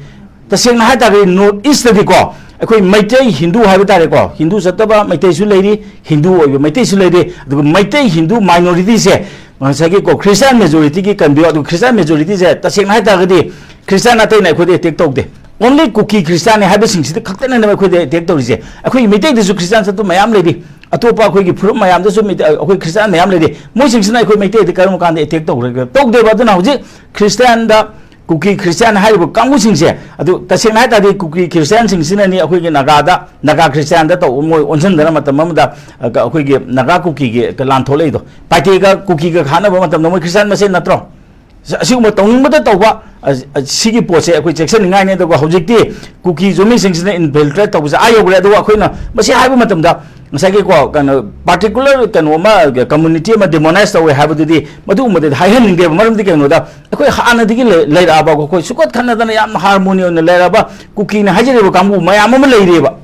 ꯇꯁꯦꯡꯅ ꯍꯥꯏ ꯇꯥꯔꯒꯗꯤ ꯅꯣꯔꯠ ꯏꯁꯇꯗꯤꯀꯣ ꯑꯩꯈꯣꯏ ꯃꯩꯇꯩ ꯍꯤꯟꯗꯨ ꯍꯥꯏꯕ ꯇꯥꯔꯦꯀꯣ, ꯍꯤꯟꯗꯨ ꯆꯠꯇꯕ ꯃꯩꯇꯩꯁꯨ ꯂꯩꯔꯤ, ꯍꯤꯟꯗꯨ ꯑꯣꯏꯕ ꯃꯩꯇꯩꯁꯨ ꯂꯩꯔꯤ, ꯑꯗꯨꯒ ꯃꯩꯇꯩ ꯍꯤꯟꯗꯨ ꯃꯥꯏꯅꯣꯔꯤꯇꯤꯁꯦ ꯉꯁꯥꯏꯒꯤ ꯀꯣ ꯈ꯭ꯔꯤꯁꯇꯤꯌꯥꯟ ꯃꯦꯖꯣꯔꯤꯇꯤꯒꯤ ꯀꯟꯕꯤꯌꯨ꯫ ꯑꯗꯨ ꯈ꯭ꯔꯤꯁꯇꯤꯌꯥꯟ ꯃꯦꯖꯣꯔꯤꯇꯤꯁꯦ ꯇꯁꯦꯡꯅ ꯍꯥꯏ ꯇꯥꯔꯒꯗꯤ ꯈ꯭ꯔꯤꯁꯇꯤꯌꯥꯟ ꯑꯇꯩꯅ ꯑꯩꯈꯣꯏꯗ ꯑꯦꯇꯦꯛ ꯇꯧꯗꯦ꯫ Only ꯀꯨꯀꯤ ꯈ꯭ꯔꯤꯁꯇꯤꯌꯥꯟꯅꯤ ꯍꯥꯏꯕꯁꯤꯡꯁꯤꯗ ꯈꯛꯇꯅꯦꯕ ꯑꯩꯈꯣꯏꯗ ꯑꯦꯇꯦꯛ ꯇꯧꯔꯤꯁꯦ꯫ ꯑꯩꯈꯣꯏ ꯃꯩꯇꯩꯗꯁꯨ ꯈ꯭ꯔꯤꯁꯇꯤꯌꯥꯟ ꯆꯠꯄ ꯃꯌꯥꯝ ꯂꯩꯔꯤ, ꯑꯇꯣꯞꯄ ꯑꯩꯈꯣꯏꯒꯤ ꯐꯨꯔꯨꯞ ꯃꯌꯥꯝꯗꯁꯨ ꯃꯩꯇꯩ- ꯑꯩꯈꯣꯏ ꯈ꯭ꯔꯤꯁꯇꯤꯌꯥꯟ ꯃꯌꯥꯝ ꯂꯩꯔꯤ꯫ ꯃꯣꯏꯁꯤꯡꯁꯤꯅ ꯑꯩꯈꯣꯏ ꯃꯩꯇꯩꯗ ꯀꯔꯝꯕ ꯀꯥꯟꯗ ꯑꯦꯇꯦꯛ ꯇꯧꯈ꯭ꯔꯒꯦ? ꯇꯧꯗꯦꯕ꯫ ꯑꯗꯨꯅ ꯍꯧꯖꯤꯛ ꯈ꯭ꯔꯤꯁꯇꯤꯌꯥꯟꯗ ꯀꯨꯀꯤ ꯈ꯭ꯔꯤꯁꯇꯤꯌꯥꯟ ꯍꯥꯏꯔꯤꯕ ꯀꯥꯡꯕꯨꯁꯤꯡꯁꯦ, ꯑꯗꯨ ꯇꯁꯦꯡꯅ ꯍꯥꯏ ꯇꯥꯔꯗꯤ ꯀꯨꯀꯤ ꯈ꯭ꯔꯤꯁꯇꯤꯌꯥꯟꯁꯤꯡꯁꯤꯅꯅꯤ ꯑꯩꯈꯣꯏꯒꯤ ꯅꯥꯒꯥꯗ, ꯅꯥꯒꯥ ꯈ꯭ꯔꯤꯁꯇꯤꯌꯥꯟꯗ ꯇꯧꯕ ꯃꯣꯏ ꯑꯣꯟꯁꯤꯟꯗꯅ ꯃꯇꯝ ꯑꯃꯗ ꯑꯩꯈꯣꯏꯒꯤ ꯅꯥꯒꯥ ꯀꯨꯀꯤꯒꯤ ꯂꯥꯟ ꯊꯣꯛꯂꯛꯏꯗꯣ꯫ ꯄꯥꯏꯇꯦꯒ ꯀꯨꯀꯤꯒ ꯈꯥꯅꯕ ꯃꯇꯝꯗ ꯃꯣꯏ ꯈ꯭ꯔꯤꯁꯇꯤꯌꯥꯟ ꯃꯁꯦꯟ ꯅꯠꯇ꯭ꯔꯣ? ꯑꯁꯤꯒꯨꯝꯕ ꯇꯧꯅꯤꯡꯕꯗ ꯇꯧꯕ, ꯑ, ꯑ, ꯁꯤꯒꯤ ꯄꯣꯠꯁꯦ ꯑꯩꯈꯣꯏ ꯆꯦꯛꯁꯤꯟꯅꯤꯡꯉꯥꯏꯅꯤ꯫ ꯑꯗꯨꯒ ꯍꯧꯖꯤꯛꯇꯤ ꯀꯨꯀꯤ ꯖꯨꯃꯤꯁꯤꯡꯁꯤꯅ ꯏꯟꯐꯤꯜꯇ꯭ꯔꯦꯠ ꯇꯧꯕꯁꯦ ꯑꯥ ꯌꯧꯈ꯭ꯔꯦ꯫ ꯑꯗꯨꯒ ꯑꯩꯈꯣꯏꯅ ꯃꯁꯤ ꯍꯥꯏꯕ ꯃꯇꯝꯗ ꯉꯁꯥꯏꯒꯤꯀꯣ, ꯀꯩꯅꯣ, ꯄꯥꯔꯇꯤꯀꯨꯂꯔ ꯀꯩꯅꯣ ꯑꯃ, ꯀꯝꯃꯨꯅꯤꯇꯤ ꯑꯃ ꯗꯤꯃꯣꯅꯥꯏꯖ ꯇꯧꯋꯦ ꯍꯥꯏꯕꯗꯨꯗꯤ ꯃꯗꯨꯒꯨꯝꯕꯗꯗꯤ ꯍꯥꯏꯍꯟꯅꯤꯡꯗꯦꯕ꯫ ꯃꯔꯝꯗꯤ ꯀꯩꯅꯣꯗ, ꯑꯩꯈꯣꯏ ꯍꯥꯟꯅꯗꯒꯤ ꯂꯩ- ꯂꯩꯔꯛꯑꯕ, ꯑꯩꯈꯣꯏ ꯁꯨꯀꯠ ꯈꯠꯅꯗꯅ ꯌꯥꯝ ꯍꯥꯔꯃꯣꯅꯤ ꯑꯣꯏꯅ ꯂꯩꯔꯛꯑꯕ ꯀꯨꯀꯤꯅ ꯍꯥꯏꯖꯔꯤꯕ ꯀꯥꯡꯕꯨ ꯃꯌꯥꯝ ꯑꯃ ꯂꯩꯔꯤꯑꯕ꯫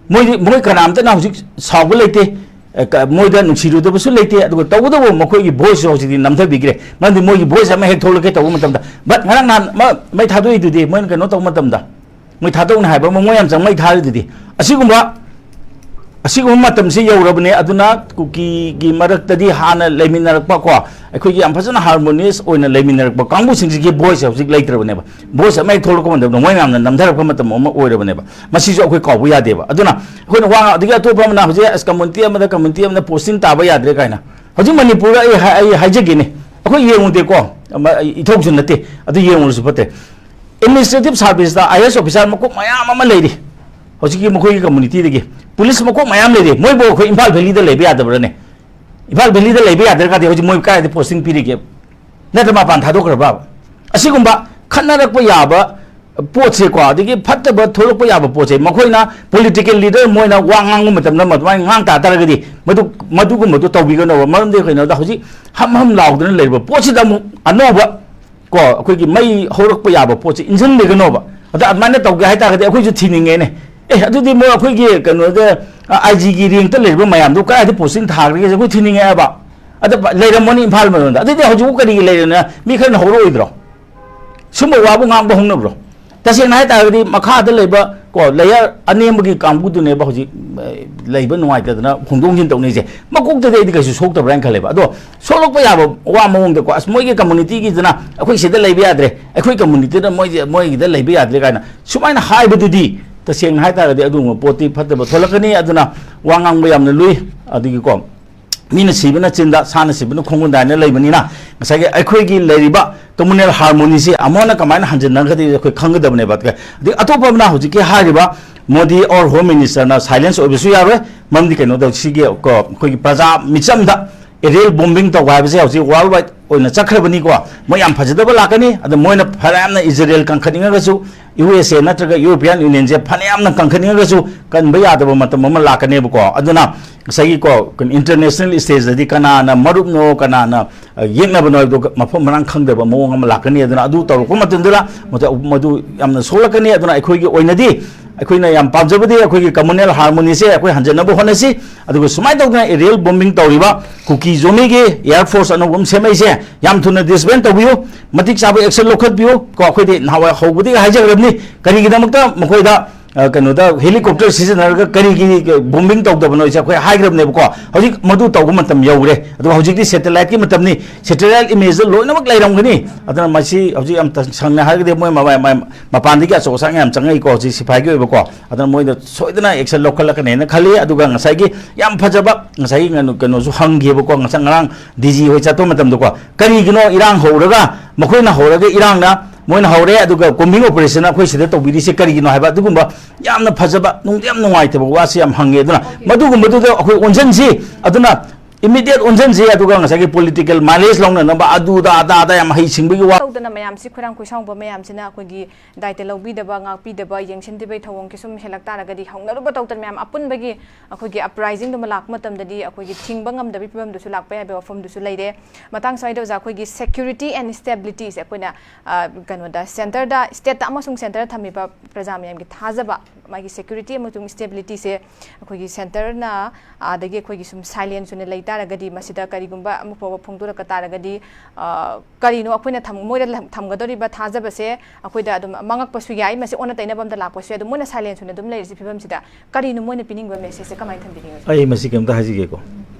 ꯃꯣꯏꯗꯤ, ꯃꯣꯏ ꯀꯅꯥꯝꯇꯅ ꯍꯧꯖꯤꯛ ꯁꯥꯎꯕ ꯂꯩꯇꯦ, ꯑ, ꯀ- ꯃꯣꯏꯗ ꯅꯨꯡꯁꯤꯔꯨꯗꯕꯁꯨ ꯂꯩꯇꯦ꯫ ꯑꯗꯨꯒ ꯇꯧꯕꯇꯕꯨ ꯃꯈꯣꯏꯒꯤ ꯚꯣꯏꯁꯁꯨ ꯍꯧꯖꯤꯛꯇꯤ ꯅꯝꯊꯕꯤꯈ꯭ꯔꯦ꯫ ꯃꯔꯝꯗꯤ ꯃꯣꯏꯒꯤ ꯚꯣꯏꯁ ꯑꯃ ꯍꯦꯛ ꯊꯣꯛꯂꯛꯀꯦ ꯇꯧꯕ ꯃꯇꯝꯗ, ꯕꯠ ꯉꯔꯥꯡ ꯅꯍꯥꯟ ꯃ- ꯃꯩ ꯊꯥꯗꯣꯛꯏꯗꯨꯗꯤ, ꯃꯣꯏꯅ ꯀꯩꯅꯣ ꯇꯧꯕ ꯃꯇꯝꯗ, ꯃꯣꯏ ꯊꯥꯗꯣꯛꯅꯤ ꯍꯥꯏꯕ ꯑꯃ ꯃꯣꯏ ꯌꯥꯝ ꯆꯪ ꯃꯩ ꯊꯥꯔꯤꯗꯨꯗꯤ꯫ ꯑꯁꯤꯒꯨꯝꯕ ꯑꯁꯤꯒꯨꯝꯕ ꯃꯇꯝꯁꯤ ꯌꯧꯔꯕꯅꯦ꯫ ꯑꯗꯨꯅ ꯀꯨꯀꯤꯒꯤ ꯃꯔꯛꯇꯗꯤ ꯍꯥꯟꯅ ꯂꯩꯃꯤꯟꯅꯔꯛꯄ ꯀꯣ, ꯑꯩꯈꯣꯏꯒꯤ ꯌꯥꯝ ꯐꯖꯅ ꯍꯥꯔꯃꯣꯅꯤꯌꯁ ꯑꯣꯏꯅ ꯂꯩꯃꯤꯟꯅꯔꯛꯄ ꯀꯥꯡꯕꯨꯁꯤꯡꯁꯤꯒꯤ ꯚꯣꯏꯁꯁꯦ ꯍꯧꯖꯤꯛ ꯂꯩꯇ꯭ꯔꯕꯅꯦꯕ꯫ ꯚꯣꯏꯁ ꯑꯃ ꯍꯦꯛ ꯊꯣꯛꯂꯛꯄ ꯃꯇꯝꯗ ꯃꯣꯏ ꯃꯌꯥꯝꯅ ꯅꯝꯊꯔꯛꯄ ꯃꯇꯝ ꯑꯃ ꯑꯣꯏꯔꯕꯅꯦꯕ꯫ ꯃꯁꯤꯁꯨ ꯑꯩꯈꯣꯏ ꯀꯥꯎꯕ ꯌꯥꯗꯦꯕ꯫ ꯑꯗꯨꯅ ꯑꯩꯈꯣꯏꯅ ꯋꯥ ꯉꯥꯡ- ꯑꯗꯒꯤ ꯑꯇꯣꯞꯄ ꯑꯃꯅ ꯍꯧꯖꯤꯛ ꯑꯁ ꯀꯝꯃꯨꯅꯤꯇꯤ ꯑꯃꯗ ꯀꯝꯃꯨꯅꯤꯇꯤ ꯑꯃꯗ ꯄꯣꯁꯇꯤꯡ ꯇꯥꯕ ꯌꯥꯗ꯭ꯔꯦ ꯀꯥꯏꯅ꯫ ꯍꯧꯖꯤꯛ ꯃꯅꯤꯄꯨꯔꯗ ꯑꯩ ꯍꯥꯏ- ꯑꯩ ꯍꯥꯏꯖꯒꯦꯅꯦ, ꯑꯩꯈꯣꯏ ꯌꯦꯡꯉꯨꯗꯦꯀꯣ, ꯑꯃ- ꯑꯩ ꯏꯊꯧꯁꯨ ꯅꯠꯇꯦ, ꯑꯗꯨ ꯌꯦꯡꯉꯨꯔꯁꯨ ꯐꯠꯇꯦ꯫ ꯑꯦꯗꯃꯤꯅꯤꯁꯇ꯭ꯔꯦꯇꯤꯚ ꯁꯥꯔꯚꯤꯁꯇ ꯑꯥꯏ ꯑꯦꯁ ꯑꯣꯐꯤꯁꯥꯔ ꯃꯀꯣꯛ ꯃꯌꯥꯝ ꯑꯃ ꯂꯩꯔꯤ ꯍꯧꯖꯤꯛꯀꯤ ꯃꯈꯣꯏꯒꯤ ꯀꯝꯃꯨꯅꯤꯇꯤꯗꯒꯤ꯫ ꯄꯨꯂꯤꯁ ꯃꯀꯣꯛ ꯃꯌꯥꯝ ꯂꯩꯔꯤ꯫ ꯃꯣꯏꯕꯨ ꯑꯩꯈꯣꯏ ꯏꯝꯐꯥꯜ ꯚꯦꯂꯤꯗ ꯂꯩꯕ ꯌꯥꯗꯕ꯭ꯔꯅꯦ? ꯏꯝꯐꯥꯜ ꯚꯦꯂꯤꯗ ꯂꯩꯕ ꯌꯥꯗ꯭ꯔꯒꯗꯤ ꯍꯧꯖꯤꯛ ꯃꯣꯏ ꯀꯥꯏꯗ ꯄꯣꯁꯇꯤꯡ ꯄꯤꯔꯤꯒꯦ? ꯅꯠꯇ꯭ꯔ ꯃꯄꯥꯟ ꯊꯥꯗꯣꯛꯈ꯭ꯔꯕ? ꯑꯁꯤꯒꯨꯝꯕ ꯈꯠꯅꯔꯛꯄ ꯌꯥꯕ ꯄꯣꯠꯁꯦꯀꯣ, ꯑꯗꯒꯤ ꯐꯠꯇꯕ ꯊꯣꯛꯂꯛꯄ ꯌꯥꯕ ꯄꯣꯠꯁꯦ, ꯃꯈꯣꯏꯅ political leader ꯃꯣꯏꯅ ꯋꯥ ꯉꯥꯡꯕ ꯃꯇꯝꯗ ꯑꯗꯨꯃꯥꯏꯅ ꯉꯥꯡ ꯇꯥ ꯇꯥꯔꯒꯗꯤ, ꯃꯗꯨ, ꯃꯗꯨꯒꯨꯝꯕꯗꯣ ꯇꯧꯕꯤꯒꯅꯣꯕ꯫ ꯃꯔꯝꯗꯤ ꯀꯩꯅꯣꯗ, ꯍꯧꯖꯤꯛ ꯍꯝ ꯍꯝ ꯂꯥꯎꯗꯅ ꯂꯩꯔꯤꯕ ꯄꯣꯠꯁꯤꯗ ꯑꯃꯨꯛ ꯑꯅꯧꯕ, ꯀꯣ, ꯑꯩꯈꯣꯏꯒꯤ ꯃꯩ ꯍꯧꯔꯛꯄ ꯌꯥꯕ ꯄꯣꯠꯁꯦ ꯏꯟꯁꯤꯟꯕꯤꯒꯅꯣꯕ꯫ ꯑꯗ ꯑꯗꯨꯃꯥꯏꯅ ꯇꯧꯒꯦ ꯍꯥꯏꯇꯥꯔꯒꯗꯤ ꯑꯩꯈꯣꯏꯁꯨ ꯊꯤꯅꯤꯡꯉꯦꯅꯦ꯫ ꯑꯦ, ꯑꯗꯨꯗꯤ ꯃꯣꯏ ꯑꯩꯈꯣꯏꯒꯤ ꯀꯩꯅꯣꯗ, IG ꯒꯤ rank ꯇ ꯂꯩꯔꯤꯕ ꯃꯌꯥꯝꯗꯣ ꯀꯗꯥꯏꯗ posting ꯊꯥꯈ꯭ꯔꯒꯦ ꯑꯩꯈꯣꯏ ꯊꯤꯅꯤꯡꯉꯦ ꯍꯥꯏꯕ꯫ ꯑꯗ ꯂꯩꯔꯝꯃꯅꯤ ꯏꯝꯐꯥꯜ ꯃꯅꯨꯡꯗ꯫ ꯑꯗꯨꯗꯤ ꯍꯧꯖꯤꯛꯐꯥꯎ ꯀꯔꯤꯒꯤ ꯂꯩꯔꯤꯅꯣ? ꯃꯤ ꯈꯔꯅ ꯍꯧꯔꯛꯑꯣꯏꯗ꯭ꯔꯣ? ꯁꯨꯝꯕ ꯋꯥꯕꯨ ꯉꯥꯡꯕ ꯍꯧꯅꯕ꯭ꯔꯣ? ꯇꯁꯦꯡꯅ ꯍꯥꯏ ꯇꯥꯔꯒꯗꯤ ꯃꯈꯥꯗ ꯂꯩꯕ, ꯀꯣ, layer ꯑꯅꯦꯝꯕꯒꯤ ꯀꯥꯡꯕꯨꯗꯨꯅꯦꯕ ꯍꯧꯖꯤꯛ, ꯑ, ꯂꯩꯕ ꯅꯨꯡꯉꯥꯏꯇꯗꯅ ꯍꯣꯡꯗꯣꯛ ꯍꯣꯡꯖꯤꯟ ꯇꯧꯅꯩꯁꯦ꯫ ꯃꯀꯣꯛꯇꯗꯤ ꯑꯩꯗꯤ ꯀꯩꯁꯨ ꯁꯣꯛꯇꯕ꯭ꯔꯥ ꯍꯥꯏꯅ ꯈꯜꯂꯦꯕ꯫ ꯑꯗꯣ ꯁꯣꯛꯂꯛꯄ ꯌꯥꯕ ꯋꯥ ꯃꯑꯣꯡꯗꯀꯣ, "ꯑꯁ, ꯃꯣꯏꯒꯤ community ꯒꯤꯗꯨꯅ ꯑꯩꯈꯣꯏ ꯁꯤꯗ ꯂꯩꯕ ꯌꯥꯗ꯭ꯔꯦ, ꯑꯩꯈꯣꯏ community ꯗ ꯃꯣꯏꯁꯦ, ꯃꯣꯏꯒꯤꯗ ꯂꯩꯕ ꯌꯥꯗ꯭ꯔꯦ" ꯀꯥꯏꯅ ꯁꯨꯃꯥꯏꯅ ꯍꯥꯏꯕꯗꯨꯗꯤ, ꯇꯁꯦꯡꯅ ꯍꯥꯏ ꯇꯥꯔꯒꯗꯤ ꯑꯗꯨꯒꯨꯝꯕ ꯄꯣꯠꯇꯤ ꯐꯠꯇꯕ ꯊꯣꯛꯂꯛꯀꯅꯤ꯫ ꯑꯗꯨꯅ ꯋꯥ ꯉꯥꯡꯕ ꯌꯥꯝꯅ ꯂꯨꯏ꯫ ꯑꯗꯒꯤꯀꯣ, ꯃꯤꯅ ꯁꯤꯕꯅ ꯆꯤꯟꯗ, ꯁꯥꯅ ꯁꯤꯕꯅ ꯈꯣꯡꯒꯨꯟꯗ ꯍꯥꯏꯅ ꯂꯩꯕꯅꯤꯅ, ꯉꯁꯥꯏꯒꯤ ꯑꯩꯈꯣꯏꯒꯤ ꯂꯩꯔꯤꯕ communal harmony ꯁꯤ ꯑꯃꯨꯛ ꯍꯟꯅ ꯀꯃꯥꯏꯅ ꯍꯟꯖꯤꯟꯅꯒꯗꯒꯦ ꯑꯩꯈꯣꯏ ꯈꯪꯒꯗꯕꯅꯦꯕ꯫ ꯑꯗꯒꯤ ꯑꯇꯣꯞꯄ ꯑꯃꯅ, ꯍꯧꯖꯤꯛꯀꯤ ꯍꯥꯏꯔꯤꯕ ꯃꯣꯗꯤ or Home Minister ꯅ silence ꯑꯣꯏꯕꯁꯨ ꯌꯥꯔꯣꯏ꯫ ꯃꯔꯝꯗꯤ ꯀꯩꯅꯣꯗ, ꯁꯤꯒꯤ, ꯀꯣ, ꯑꯩꯈꯣꯏꯒꯤ ꯄ꯭ꯔꯖꯥ ꯃꯤꯆꯝꯗ aerial bombing ꯇꯧꯕ ꯍꯥꯏꯕꯁꯦ ꯍꯧꯖꯤꯛ world wide ꯑꯣꯏꯅ ꯆꯠꯈ꯭ꯔꯕꯅꯤꯀꯣ꯫ ꯃꯣꯏ ꯌꯥꯝ ꯐꯖꯗꯕ ꯂꯥꯛꯀꯅꯤ꯫ ꯑꯗ ꯃꯣꯏꯅ ꯐꯅꯌꯥꯝꯅ ꯏꯖꯔꯦꯜ ꯀꯟꯈꯠꯅꯤꯡꯉꯒꯁꯨ, USA ꯅꯠꯇ꯭ꯔꯒ European Union ꯁꯦ ꯐꯅꯌꯥꯝꯅ ꯀꯟꯈꯠꯅꯤꯡꯉꯒꯁꯨ ꯀꯟꯕ ꯌꯥꯗꯕ ꯃꯇꯝ ꯑꯃ ꯂꯥꯛꯀꯅꯦꯕꯀꯣ꯫ ꯑꯗꯨꯅ ꯉꯁꯥꯏꯒꯤ, ꯀꯣ, international stage ꯇꯗꯤ ꯀꯅꯥꯅ ꯃꯔꯨꯞꯅꯣ, ꯀꯅꯥꯅ, ꯑ, ꯌꯦꯛꯅꯕꯅꯣ ꯍꯥꯏꯕꯗꯣ ꯃꯐꯝ ꯃꯔꯥꯡ ꯈꯪꯗꯕ ꯃꯑꯣꯡ ꯑꯃ ꯂꯥꯛꯀꯅꯤ꯫ ꯑꯗꯨꯅ ꯑꯗꯨ ꯇꯧꯔꯛꯄ ꯃꯇꯝꯗꯨꯗ ꯃꯗꯨ, ꯃꯗꯨ ꯌꯥꯝꯅ ꯁꯣꯛꯂꯛꯀꯅꯤ꯫ ꯑꯗꯨꯅ ꯑꯩꯈꯣꯏꯒꯤ ꯑꯣꯏꯅꯗꯤ, ꯑꯩꯈꯣꯏꯅ ꯌꯥꯝ ꯄꯥꯝꯖꯕꯗꯤ ꯑꯩꯈꯣꯏꯒꯤ communal harmony ꯁꯦ ꯑꯩꯈꯣꯏ ꯍꯟꯖꯟꯅꯕ ꯍꯣꯠꯅꯁꯤ꯫ ꯑꯗꯨꯒ ꯁꯨꯃꯥꯏꯅ ꯇꯧꯗꯅ aerial bombing ꯇꯧꯔꯤꯕ ꯀꯨꯀꯤ ꯖꯣꯃꯤꯒꯤ air force ꯑꯅꯧꯕ ꯑꯃ ꯁꯦꯝꯃꯛꯏꯁꯦ ꯌꯥꯝ ꯊꯨꯅ disband ꯇꯧꯕꯤꯌꯨ, ꯃꯇꯤꯛ ꯆꯥꯕ action ꯂꯧꯈꯠꯄꯤꯌꯨ꯫ ꯀꯣ, ꯑꯩꯈꯣꯏꯗꯤ ꯅꯍꯥꯟꯋꯥꯏ ꯍꯧꯕꯗꯒꯤ ꯍꯥꯏꯖꯈ꯭ꯔꯕꯅꯤ, ꯀꯔꯤꯒꯤꯗꯃꯛꯇ ꯃꯈꯣꯏꯗ, ꯑ, ꯀꯩꯅꯣꯗ helicopter ꯁꯤꯖꯤꯟꯅꯔꯒ ꯀꯔꯤꯒꯤ bombing ꯇꯧꯗꯕꯅꯣ ꯍꯥꯏꯁꯦ ꯑꯩꯈꯣꯏ ꯍꯥꯏꯈ꯭ꯔꯕꯅꯦꯕꯀꯣ꯫ ꯍꯧꯖꯤꯛ ꯃꯗꯨ ꯇꯧꯕ ꯃꯇꯝ ꯌꯧꯔꯦ꯫ ꯑꯗꯨꯒ ꯍꯧꯖꯤꯛꯇꯤ satellite ꯀꯤ ꯃꯇꯝꯅꯤ, satellite image ꯗ ꯂꯣꯏꯅꯃꯛ ꯂꯩꯔꯝꯒꯅꯤ꯫ ꯑꯗꯨꯅ ꯃꯁꯤ ꯍꯧꯖꯤꯛ ꯌꯥꯝ ꯇ-, ꯁꯪꯅ ꯍꯥꯏꯔꯒꯗꯤ ꯃꯣꯏ ꯃ-, ꯃ-, ꯃ-, ꯃꯄꯥꯟꯗꯒꯤ ꯑꯆꯧ ꯑꯁꯥꯡ ꯌꯥꯝ ꯆꯪꯉꯛꯏꯀꯣ, ꯍꯧꯖꯤꯛ ꯁꯤꯐꯥꯏꯒꯤ ꯑꯣꯏꯕꯀꯣ꯫ ꯑꯗꯨꯅ ꯃꯣꯏꯗ ꯁꯣꯏꯗꯅ action ꯂꯧꯈꯠꯂꯛꯀꯅꯦꯅ ꯈꯜꯂꯤ꯫ ꯑꯗꯨꯒ ꯉꯁꯥꯏꯒꯤ ꯌꯥꯝ ꯐꯖꯕ, ꯉꯁꯥꯏꯒꯤ ꯀꯩꯅꯣ, ꯀꯩꯅꯣꯁꯨ ꯍꯪꯈꯤꯕꯀꯣ, ꯉꯁꯥꯏ ꯉꯔꯥꯡ DG ꯍꯣꯏ ꯆꯠꯄ ꯃꯇꯝꯗꯀꯣ, ꯀꯔꯤꯒꯤꯅꯣ ꯏꯔꯥꯡ ꯍꯧꯔꯒ, ꯃꯈꯣꯏꯅ ꯍꯧꯔꯒ ꯏꯔꯥꯡꯅ, ꯃꯣꯏꯅ ꯍꯧꯔꯦ, ꯑꯗꯨꯒ combing operation ꯑꯩꯈꯣꯏ ꯁꯤꯗ ꯇꯧꯕꯤꯔꯤꯁꯦ ꯀꯔꯤꯒꯤꯅꯣ ꯍꯥꯏꯕ ꯑꯗꯨꯒꯨꯝꯕ ꯌꯥꯝꯅ ꯐꯖꯕ, ꯅꯨꯡꯗꯤ ꯌꯥꯝ ꯅꯨꯡꯉꯥꯏꯇꯕ ꯋꯥꯁꯦ ꯌꯥꯝ ꯍꯪꯉꯦ꯫ ꯑꯗꯨꯅ ꯃꯗꯨꯒꯨꯝꯕꯗꯨꯗ ꯑꯩꯈꯣꯏ ꯑꯣꯟꯁꯤꯟꯁꯤ꯫ ꯑꯗꯨꯅ Immediate ꯑꯣꯟꯁꯤꯟꯁꯤ, ꯑꯗꯨꯒ ꯉꯁꯥꯏꯒꯤ political mileage ꯂꯧꯅꯅꯕ ꯑꯗꯨꯗ ꯑꯗꯥ ꯑꯗꯥ ꯌꯥꯝ ꯍꯩꯁꯤꯡꯕꯒꯤ ꯋꯥ꯫ ꯇꯧꯗꯅ ꯃꯌꯥꯝꯁꯤ, ꯈꯣꯏꯔꯥꯡ ꯈꯣꯏꯁꯥꯎꯕ ꯃꯌꯥꯝꯁꯤꯅ ꯑꯩꯈꯣꯏꯒꯤ ꯗꯥꯏꯇ ꯂꯧꯕꯤꯗꯕ, ꯉꯥꯛꯄꯤꯗꯕ, ꯌꯦꯡꯁꯤꯟꯗꯕꯩ ꯊꯧꯑꯣꯡꯁꯦ ꯁꯨꯝ ꯍꯦꯜꯂꯛ ꯇꯥꯔꯒꯗꯤ, ꯍꯧꯅꯔꯨꯕ ꯇꯧꯗꯅ ꯃꯌꯥꯝ ꯑꯄꯨꯟꯕꯒꯤ ꯑꯩꯈꯣꯏꯒꯤ uprising ꯗꯨꯃ ꯂꯥꯛꯄ ꯃꯇꯝꯗꯗꯤ ꯑꯩꯈꯣꯏꯒꯤ ꯊꯤꯡꯕ ꯉꯝꯗꯕꯒꯤ ꯐꯤꯕꯝꯗꯨꯁꯨ ꯂꯥꯛꯄ ꯌꯥꯕꯒꯤ ꯋꯥꯐꯝꯗꯨꯁꯨ ꯂꯩꯔꯦ꯫ ꯃꯇꯥꯡ ꯁ꯭ꯋꯥꯏꯗ ꯑꯣꯖꯥ, ꯑꯩꯈꯣꯏꯒꯤ security and stability ꯁꯦ ꯑꯩꯈꯣꯏꯅ, ꯑ, ꯀꯩꯅꯣꯗ, centre ꯗ, state ꯇ ꯑꯃꯁꯨꯡ centre ꯗ ꯊꯝꯃꯤꯕ ꯄ꯭ꯔꯖꯥ ꯃꯌꯥꯝꯒꯤ ꯊꯥꯖꯕ, ꯃꯥꯒꯤ security ꯑꯃꯁꯨꯡ stability ꯁꯦ ꯑꯩꯈꯣꯏꯒꯤ centre ꯅ, ꯑꯗꯒꯤ ꯑꯩꯈꯣꯏꯒꯤ ꯁꯨꯝ silence ꯑꯣꯏꯅ ꯂꯩ ꯇꯥꯔꯒꯗꯤ, ꯃꯁꯤꯗ ꯀꯔꯤꯒꯨꯝꯕ ꯑꯃ ꯐꯥꯎꯕ ꯐꯣꯡꯗꯣꯔꯛꯄ ꯇꯥꯔꯒꯗꯤ, ꯑ, ꯀꯔꯤꯅꯣ ꯑꯩꯈꯣꯏꯅ ꯊꯝ-, ꯃꯣꯏꯗ ꯂꯝ-, ꯊꯝꯒꯗꯧꯔꯤꯕ ꯊꯥꯖꯕꯁꯦ ꯑꯩꯈꯣꯏꯗ ꯑꯗꯨꯝ ꯃꯥꯡꯉꯛꯄꯁꯨ ꯌꯥꯏ꯫ ꯃꯁꯤ ꯑꯣꯟꯅ ꯇꯩꯅꯕ ꯑꯝꯗ ꯂꯥꯛꯄꯁꯨ ꯌꯥꯏ꯫ ꯑꯗꯨꯝ ꯃꯣꯏꯅ silence ꯑꯣꯏꯅ ꯑꯗꯨꯝ ꯂꯩꯔꯤꯁꯤ ꯐꯤꯕꯝꯁꯤꯗ ꯀꯔꯤꯅꯣ ꯃꯣꯏꯅ ꯄꯤꯅꯤꯡꯕ message ꯁꯦ ꯀꯃꯥꯏꯅ ꯊꯝꯕꯤꯅꯤꯡꯉꯤ? ꯑꯩ ꯃꯁꯤ ꯀꯩꯝꯇ ꯍꯥꯏꯖꯒꯦꯀꯣ꯫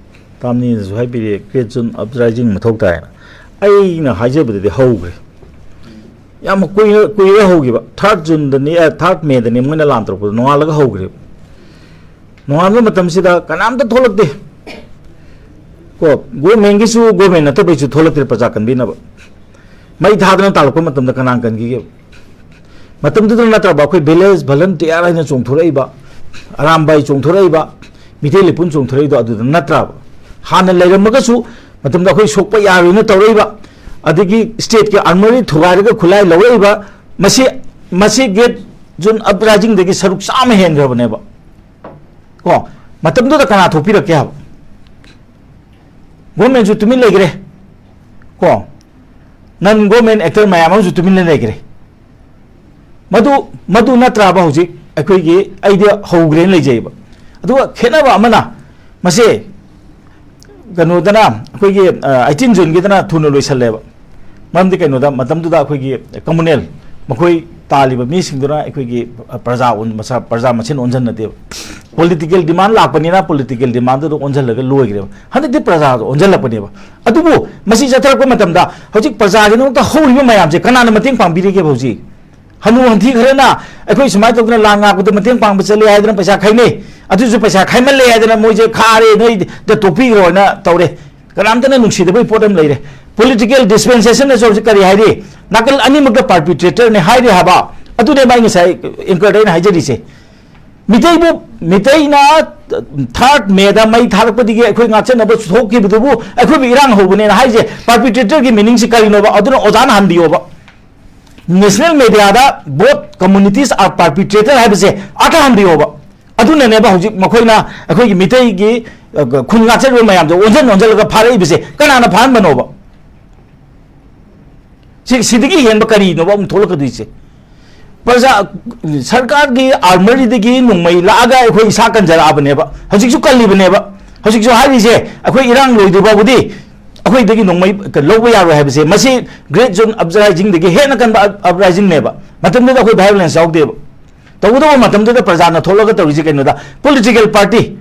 ꯇꯥꯝꯅꯤꯅꯁꯨ ꯍꯥꯏꯕꯤꯔꯦ, great June uprising ꯃꯊꯧ ꯇꯥꯏꯅ꯫ ꯑꯩꯅ ꯍꯥꯏꯖꯕꯗꯗꯤ ꯍꯧꯈ꯭ꯔꯦ꯫ ꯌꯥꯝ ꯀꯨꯏꯔ-, ꯀꯨꯏꯔꯦ ꯍꯧꯈꯤꯕ꯫ Third June ꯗꯅꯤ, ꯑ, third May ꯗꯅꯤ ꯃꯣꯏꯅ ꯂꯥꯟ ꯇꯧꯔꯛꯄꯗꯣ, ꯅꯣꯡꯉꯥꯜꯂꯒ ꯍꯧꯈ꯭ꯔꯦꯕ꯫ ꯅꯣꯡꯉꯥꯟꯕ ꯃꯇꯝꯁꯤꯗ ꯀꯅꯥꯝꯇ ꯊꯣꯛꯂꯛꯇꯦ꯫ ꯀꯣ, government ꯀꯤꯁꯨ, government ꯅꯠꯇꯕꯩꯁꯨ ꯊꯣꯛꯂꯛꯇ꯭ꯔꯦ ꯄ꯭ꯔꯖꯥ ꯀꯟꯕꯤꯅꯕ꯫ ꯃꯩ ꯊꯥꯗꯅ ꯇꯥꯜꯂꯛꯄ ꯃꯇꯝꯗ ꯀꯅꯥ ꯀꯟꯈꯤꯒꯦ? ꯃꯇꯝꯗꯨꯗ ꯅꯠꯇ꯭ꯔꯕ ꯑꯩꯈꯣꯏ village volunteer ꯍꯥꯏꯅ ꯆꯣꯡꯊꯣꯔꯛꯏꯕ, ꯑꯔꯥꯝꯕꯥꯏ ꯆꯣꯡꯊꯣꯔꯛꯏꯕ, ꯃꯤꯇꯩ ꯂꯩꯄꯨꯟ ꯆꯣꯡꯊꯣꯔꯛꯏꯗꯣ ꯑꯗꯨꯗ ꯅꯠꯇ꯭ꯔꯕ? ꯍꯥꯟꯅ ꯂꯩꯔꯝꯃꯒꯁꯨ ꯃꯇꯝꯗ ꯑꯩꯈꯣꯏ ꯁꯣꯛꯄ ꯌꯥꯔꯣꯏꯅ ꯇꯧꯔꯛꯏꯕ, ꯑꯗꯒꯤ state ꯀꯤ armoury ꯊꯨꯒꯥꯏꯔꯒ ꯈꯨꯠꯂꯥꯏ ꯂꯧꯔꯛꯏꯕ, ꯃꯁꯤ, ꯃꯁꯤ great June uprising ꯗꯒꯤ ꯁꯔꯨꯛ ꯆꯥꯝꯃ ꯍꯦꯟꯈ꯭ꯔꯕꯅꯦꯕ꯫ ꯀꯣ, ꯃꯇꯝꯗꯨꯗ ꯀꯅꯥ ꯊꯣꯛꯄꯤꯔꯛꯀꯦ ꯍꯥꯏꯕ? Government ꯁꯨ ꯇꯨꯃꯤꯟ ꯂꯩꯈ꯭ꯔꯦ꯫ ꯀꯣ, non government actor ꯃꯌꯥꯝ ꯑꯃꯁꯨ ꯇꯨꯃꯤꯟꯅ ꯂꯩꯈ꯭ꯔꯦ꯫ ꯃꯗꯨ, ꯃꯗꯨ ꯅꯠꯇ꯭ꯔꯕ ꯍꯧꯖꯤꯛ ꯑꯩꯈꯣꯏꯒꯤ ꯑꯩꯗꯤ ꯍꯧꯈ꯭ꯔꯦꯅ ꯂꯩꯖꯩꯕ꯫ ꯑꯗꯨꯒ ꯈꯦꯠꯅꯕ ꯑꯃꯅ, ꯃꯁꯦ ꯀꯩꯅꯣꯗꯅ, ꯑꯩꯈꯣꯏꯒꯤ, ꯑ, eighteen June ꯒꯤꯗꯅ ꯊꯨꯅ ꯂꯣꯏꯁꯜꯂꯦꯕ꯫ ꯃꯔꯝꯗꯤ ꯀꯩꯅꯣꯗ, ꯃꯇꯝꯗꯨꯗ ꯑꯩꯈꯣꯏꯒꯤ communal, ꯃꯈꯣꯏ ꯇꯥꯜꯂꯤꯕ ꯃꯤꯁꯤꯡꯗꯨꯅ ꯑꯩꯈꯣꯏꯒꯤ ꯄ꯭ꯔꯖꯥ ꯑꯣꯟ-, ꯃꯁꯥ, ꯄ꯭ꯔꯖꯥ ꯃꯁꯦꯟ ꯑꯣꯟꯁꯤꯟꯅꯗꯦꯕ꯫ Political demand ꯂꯥꯛꯄꯅꯤꯅ political demand ꯗꯨꯗ ꯑꯣꯟꯁꯤꯜꯂꯒ ꯂꯣꯏꯈ꯭ꯔꯦꯕ꯫ ꯍꯟꯗꯛꯇꯤ ꯄ꯭ꯔꯖꯥꯗꯣ ꯑꯣꯟꯁꯤꯜꯂꯛꯄꯅꯦꯕ꯫ ꯑꯗꯨꯕꯨ ꯃꯁꯤ ꯆꯠꯊꯔꯛꯄ ꯃꯇꯝꯗ ꯍꯧꯖꯤꯛ ꯄ꯭ꯔꯖꯥꯒꯤꯗꯃꯛꯇ ꯍꯧꯔꯤꯕ ꯃꯌꯥꯝꯁꯦ ꯀꯅꯥꯅ ꯃꯇꯦꯡ ꯄꯥꯡꯕꯤꯔꯤꯒꯦꯕ ꯍꯧꯖꯤꯛ? ꯍꯅꯨ ꯍꯟꯊꯤ ꯈꯔꯅ ꯑꯩꯈꯣꯏ ꯁꯨꯃꯥꯏꯅ ꯇꯧꯗꯅ ꯂꯥꯟ ꯉꯥꯛꯄꯗ ꯃꯇꯦꯡ ꯄꯥꯡꯕ ꯆꯠꯂꯦ ꯍꯥꯏꯗꯅ ꯄꯩꯁꯥ ꯈꯥꯏꯅꯩ꯫ ꯑꯗꯨꯁꯨ ꯄꯩꯁꯥ ꯈꯥꯏꯃꯜꯂꯦ ꯍꯥꯏꯗꯅ ꯃꯣꯏꯁꯦ ꯈꯥꯔꯦ, ꯅꯣꯏꯗ ꯇꯣꯛꯄꯤꯈ꯭ꯔꯣꯅ ꯇꯧꯔꯦ꯫ ꯀꯅꯥꯝꯇꯅ ꯅꯨꯡꯁꯤꯗꯕꯒꯤ ꯄꯣꯠ ꯑꯃ ꯂꯩꯔꯦ꯫ Political dispensation ꯅꯁꯨ ꯍꯧꯖꯤꯛ ꯀꯔꯤ ꯍꯥꯏꯔꯤ? ꯅꯥꯀꯜ ꯑꯅꯤꯃꯛꯇ perpetrator ꯅꯦ ꯍꯥꯏꯔꯤ ꯍꯥꯏꯕ꯫ ꯑꯗꯨꯅꯦꯕ ꯑꯩ ꯉꯁꯥꯏ anchor ꯗ ꯑꯩꯅ ꯍꯥꯏꯖꯔꯤꯁꯦ꯫ ꯃꯤꯇꯩꯕꯨ, ꯃꯤꯇꯩꯅ third May ꯗ ꯃꯩ ꯊꯥꯔꯛꯄꯗꯒꯤ ꯑꯩꯈꯣꯏ ꯉꯥꯛꯆꯅꯕ ꯊꯣꯛꯈꯤꯕꯗꯨꯕꯨ ꯑꯩꯈꯣꯏꯕꯨ ꯏꯔꯥꯡ ꯍꯧꯕꯅꯦꯅ ꯍꯥꯏꯁꯦ, perpetrator ꯒꯤ meaning ꯁꯤ ꯀꯔꯤꯅꯣꯕ? ꯑꯗꯨꯅ ꯑꯣꯖꯥꯅ ꯍꯟꯕꯤꯌꯣꯕ꯫ National media the "Both communities are perpetrator" ꯍꯥꯏꯕꯁꯦ ꯑꯥꯔꯊ ꯍꯟꯕꯤꯌꯣꯕ꯫ ꯑꯗꯨꯅꯅꯦꯕ ꯍꯧꯖꯤꯛ ꯃꯈꯣꯏꯅ ꯑꯩꯈꯣꯏꯒꯤ ꯃꯤꯇꯩꯒꯤ, ꯑ, ꯈꯨꯟ ꯉꯥꯛꯆꯔꯤꯕ ꯃꯌꯥꯝꯗꯣ ꯑꯣꯟꯁꯤꯟ ꯑꯣꯟꯁꯤꯜꯂꯒ ꯐꯥꯔꯛꯏꯕꯁꯦ꯫ ꯀꯅꯥꯅ ꯐꯥꯍꯟꯕꯅꯣꯕ? ꯁꯤ, ꯁꯤꯗꯒꯤ ꯍꯦꯟꯕ ꯀꯔꯤꯅꯣꯕ ꯑꯃꯨꯛ ꯊꯣꯛꯂꯛꯀꯗꯣꯏꯁꯦ? ꯄ꯭ꯔꯖꯥ, ꯁꯔꯀꯥꯔꯒꯤ armoury ꯗꯒꯤ ꯅꯣꯡꯃꯩ ꯂꯥꯛꯑꯒ ꯑꯩꯈꯣꯏ ꯏꯁꯥ ꯀꯟꯖꯔꯛꯑꯕꯅꯦꯕ, ꯍꯧꯖꯤꯛꯁꯨ ꯀꯜꯂꯤꯕꯅꯦꯕ꯫ ꯍꯧꯖꯤꯛꯁꯨ ꯍꯥꯏꯔꯤꯁꯦ, ꯑꯩꯈꯣꯏ ꯏꯔꯥꯡ ꯂꯣꯏꯗ꯭ꯔꯤ ꯐꯥꯎꯕꯗꯤ ꯑꯩꯈꯣꯏꯗꯒꯤ ꯅꯣꯡꯃꯩ ꯂꯧꯕ ꯌꯥꯔꯣꯏ ꯍꯥꯏꯕꯁꯦ꯫ ꯃꯁꯤ Great June Uprising ꯗꯒꯤ ꯍꯦꯟꯅ ꯀꯟꯕ up-, uprising ꯅꯦꯕ꯫ ꯃꯇꯝꯗꯨꯗ ꯑꯩꯈꯣꯏ violence ꯌꯥꯎꯗꯦꯕ꯫ ꯇꯧꯒꯗꯧꯕ ꯃꯇꯝꯗꯨꯗ ꯄ꯭ꯔꯖꯥꯅ ꯊꯣꯛꯂꯒ ꯇꯧꯔꯤꯁꯦ ꯀꯩꯅꯣꯗ, political party,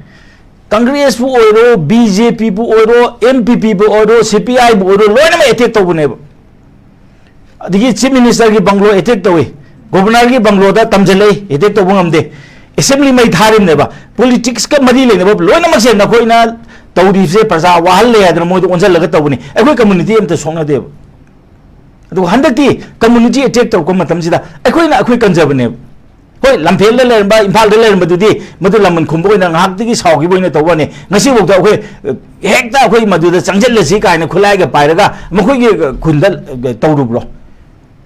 Congress ꯄꯨ ꯑꯣꯏꯔꯣ, B J P ꯄꯨ ꯑꯣꯏꯔꯣ, N P P ꯄꯨ ꯑꯣꯏꯔꯣ, C P I ꯕꯨ ꯑꯣꯏꯔꯣ, ꯂꯣꯏꯅꯃꯛ attack ꯇꯧꯕꯅꯦꯕ꯫ ꯑꯗꯒꯤ Chief Minister ꯒꯤ bungalow attack ꯇꯧꯏ, Governor ꯒꯤ bungalow ꯗ ꯇꯝꯁꯤꯜꯂꯛꯏ, attack ꯇꯧꯕ ꯉꯝꯗꯦ, assembly ꯃꯩ ꯊꯥꯔꯤꯕꯅꯦꯕ꯫ Politics ꯀ ꯃꯔꯤ ꯂꯩꯅꯕ ꯂꯣꯏꯅꯃꯛꯁꯦ ꯅꯈꯣꯏꯅ ꯇꯧꯔꯤꯕꯁꯦ ꯄ꯭ꯔꯖꯥ ꯋꯥꯍꯜꯂꯦ ꯍꯥꯏꯗꯅ ꯃꯣꯏꯗ ꯑꯣꯟꯁꯤꯜꯂꯒ ꯇꯧꯕꯅꯤ꯫ ꯑꯩꯈꯣꯏ community ꯑꯝꯇ ꯁꯣꯛꯅꯗꯦꯕ꯫ ꯑꯗꯨꯒ ꯍꯟꯗꯛꯇꯤ community attack ꯇꯧꯔꯛꯄ ꯃꯇꯝꯁꯤꯗ ꯑꯩꯈꯣꯏꯅ ꯑꯩꯈꯣꯏ ꯀꯟꯖꯕꯅꯦꯕ꯫ ꯍꯣꯏ, ꯂꯝꯐꯦꯜꯗ ꯂꯩꯔꯝꯕ, ꯏꯝꯐꯥꯜꯗ ꯂꯩꯔꯝꯕꯗꯨꯗꯤ ꯃꯗꯨ ꯂꯃꯟ ꯈꯨꯝꯕ ꯑꯣꯏꯅ ꯉꯥꯏꯍꯥꯛꯇꯒꯤ ꯁꯥꯎꯈꯤꯕ ꯑꯣꯏꯅ ꯇꯧꯕ ꯋꯥꯅꯤ꯫ ꯉꯁꯤꯐꯥꯎꯗ ꯑꯩꯈꯣꯏ, ꯑ, ꯍꯦꯛꯇ ꯑꯩꯈꯣꯏ ꯃꯗꯨꯗ ꯆꯪꯁꯤꯜꯂꯁꯤ ꯀꯥꯏꯅ ꯈꯨꯠꯂꯥꯏꯒ ꯄꯥꯏꯔꯒ ꯃꯈꯣꯏꯒꯤ, ꯑ, ꯈꯨꯟꯗ, ꯑ, ꯇꯧꯔꯨꯕ꯭ꯔꯣ?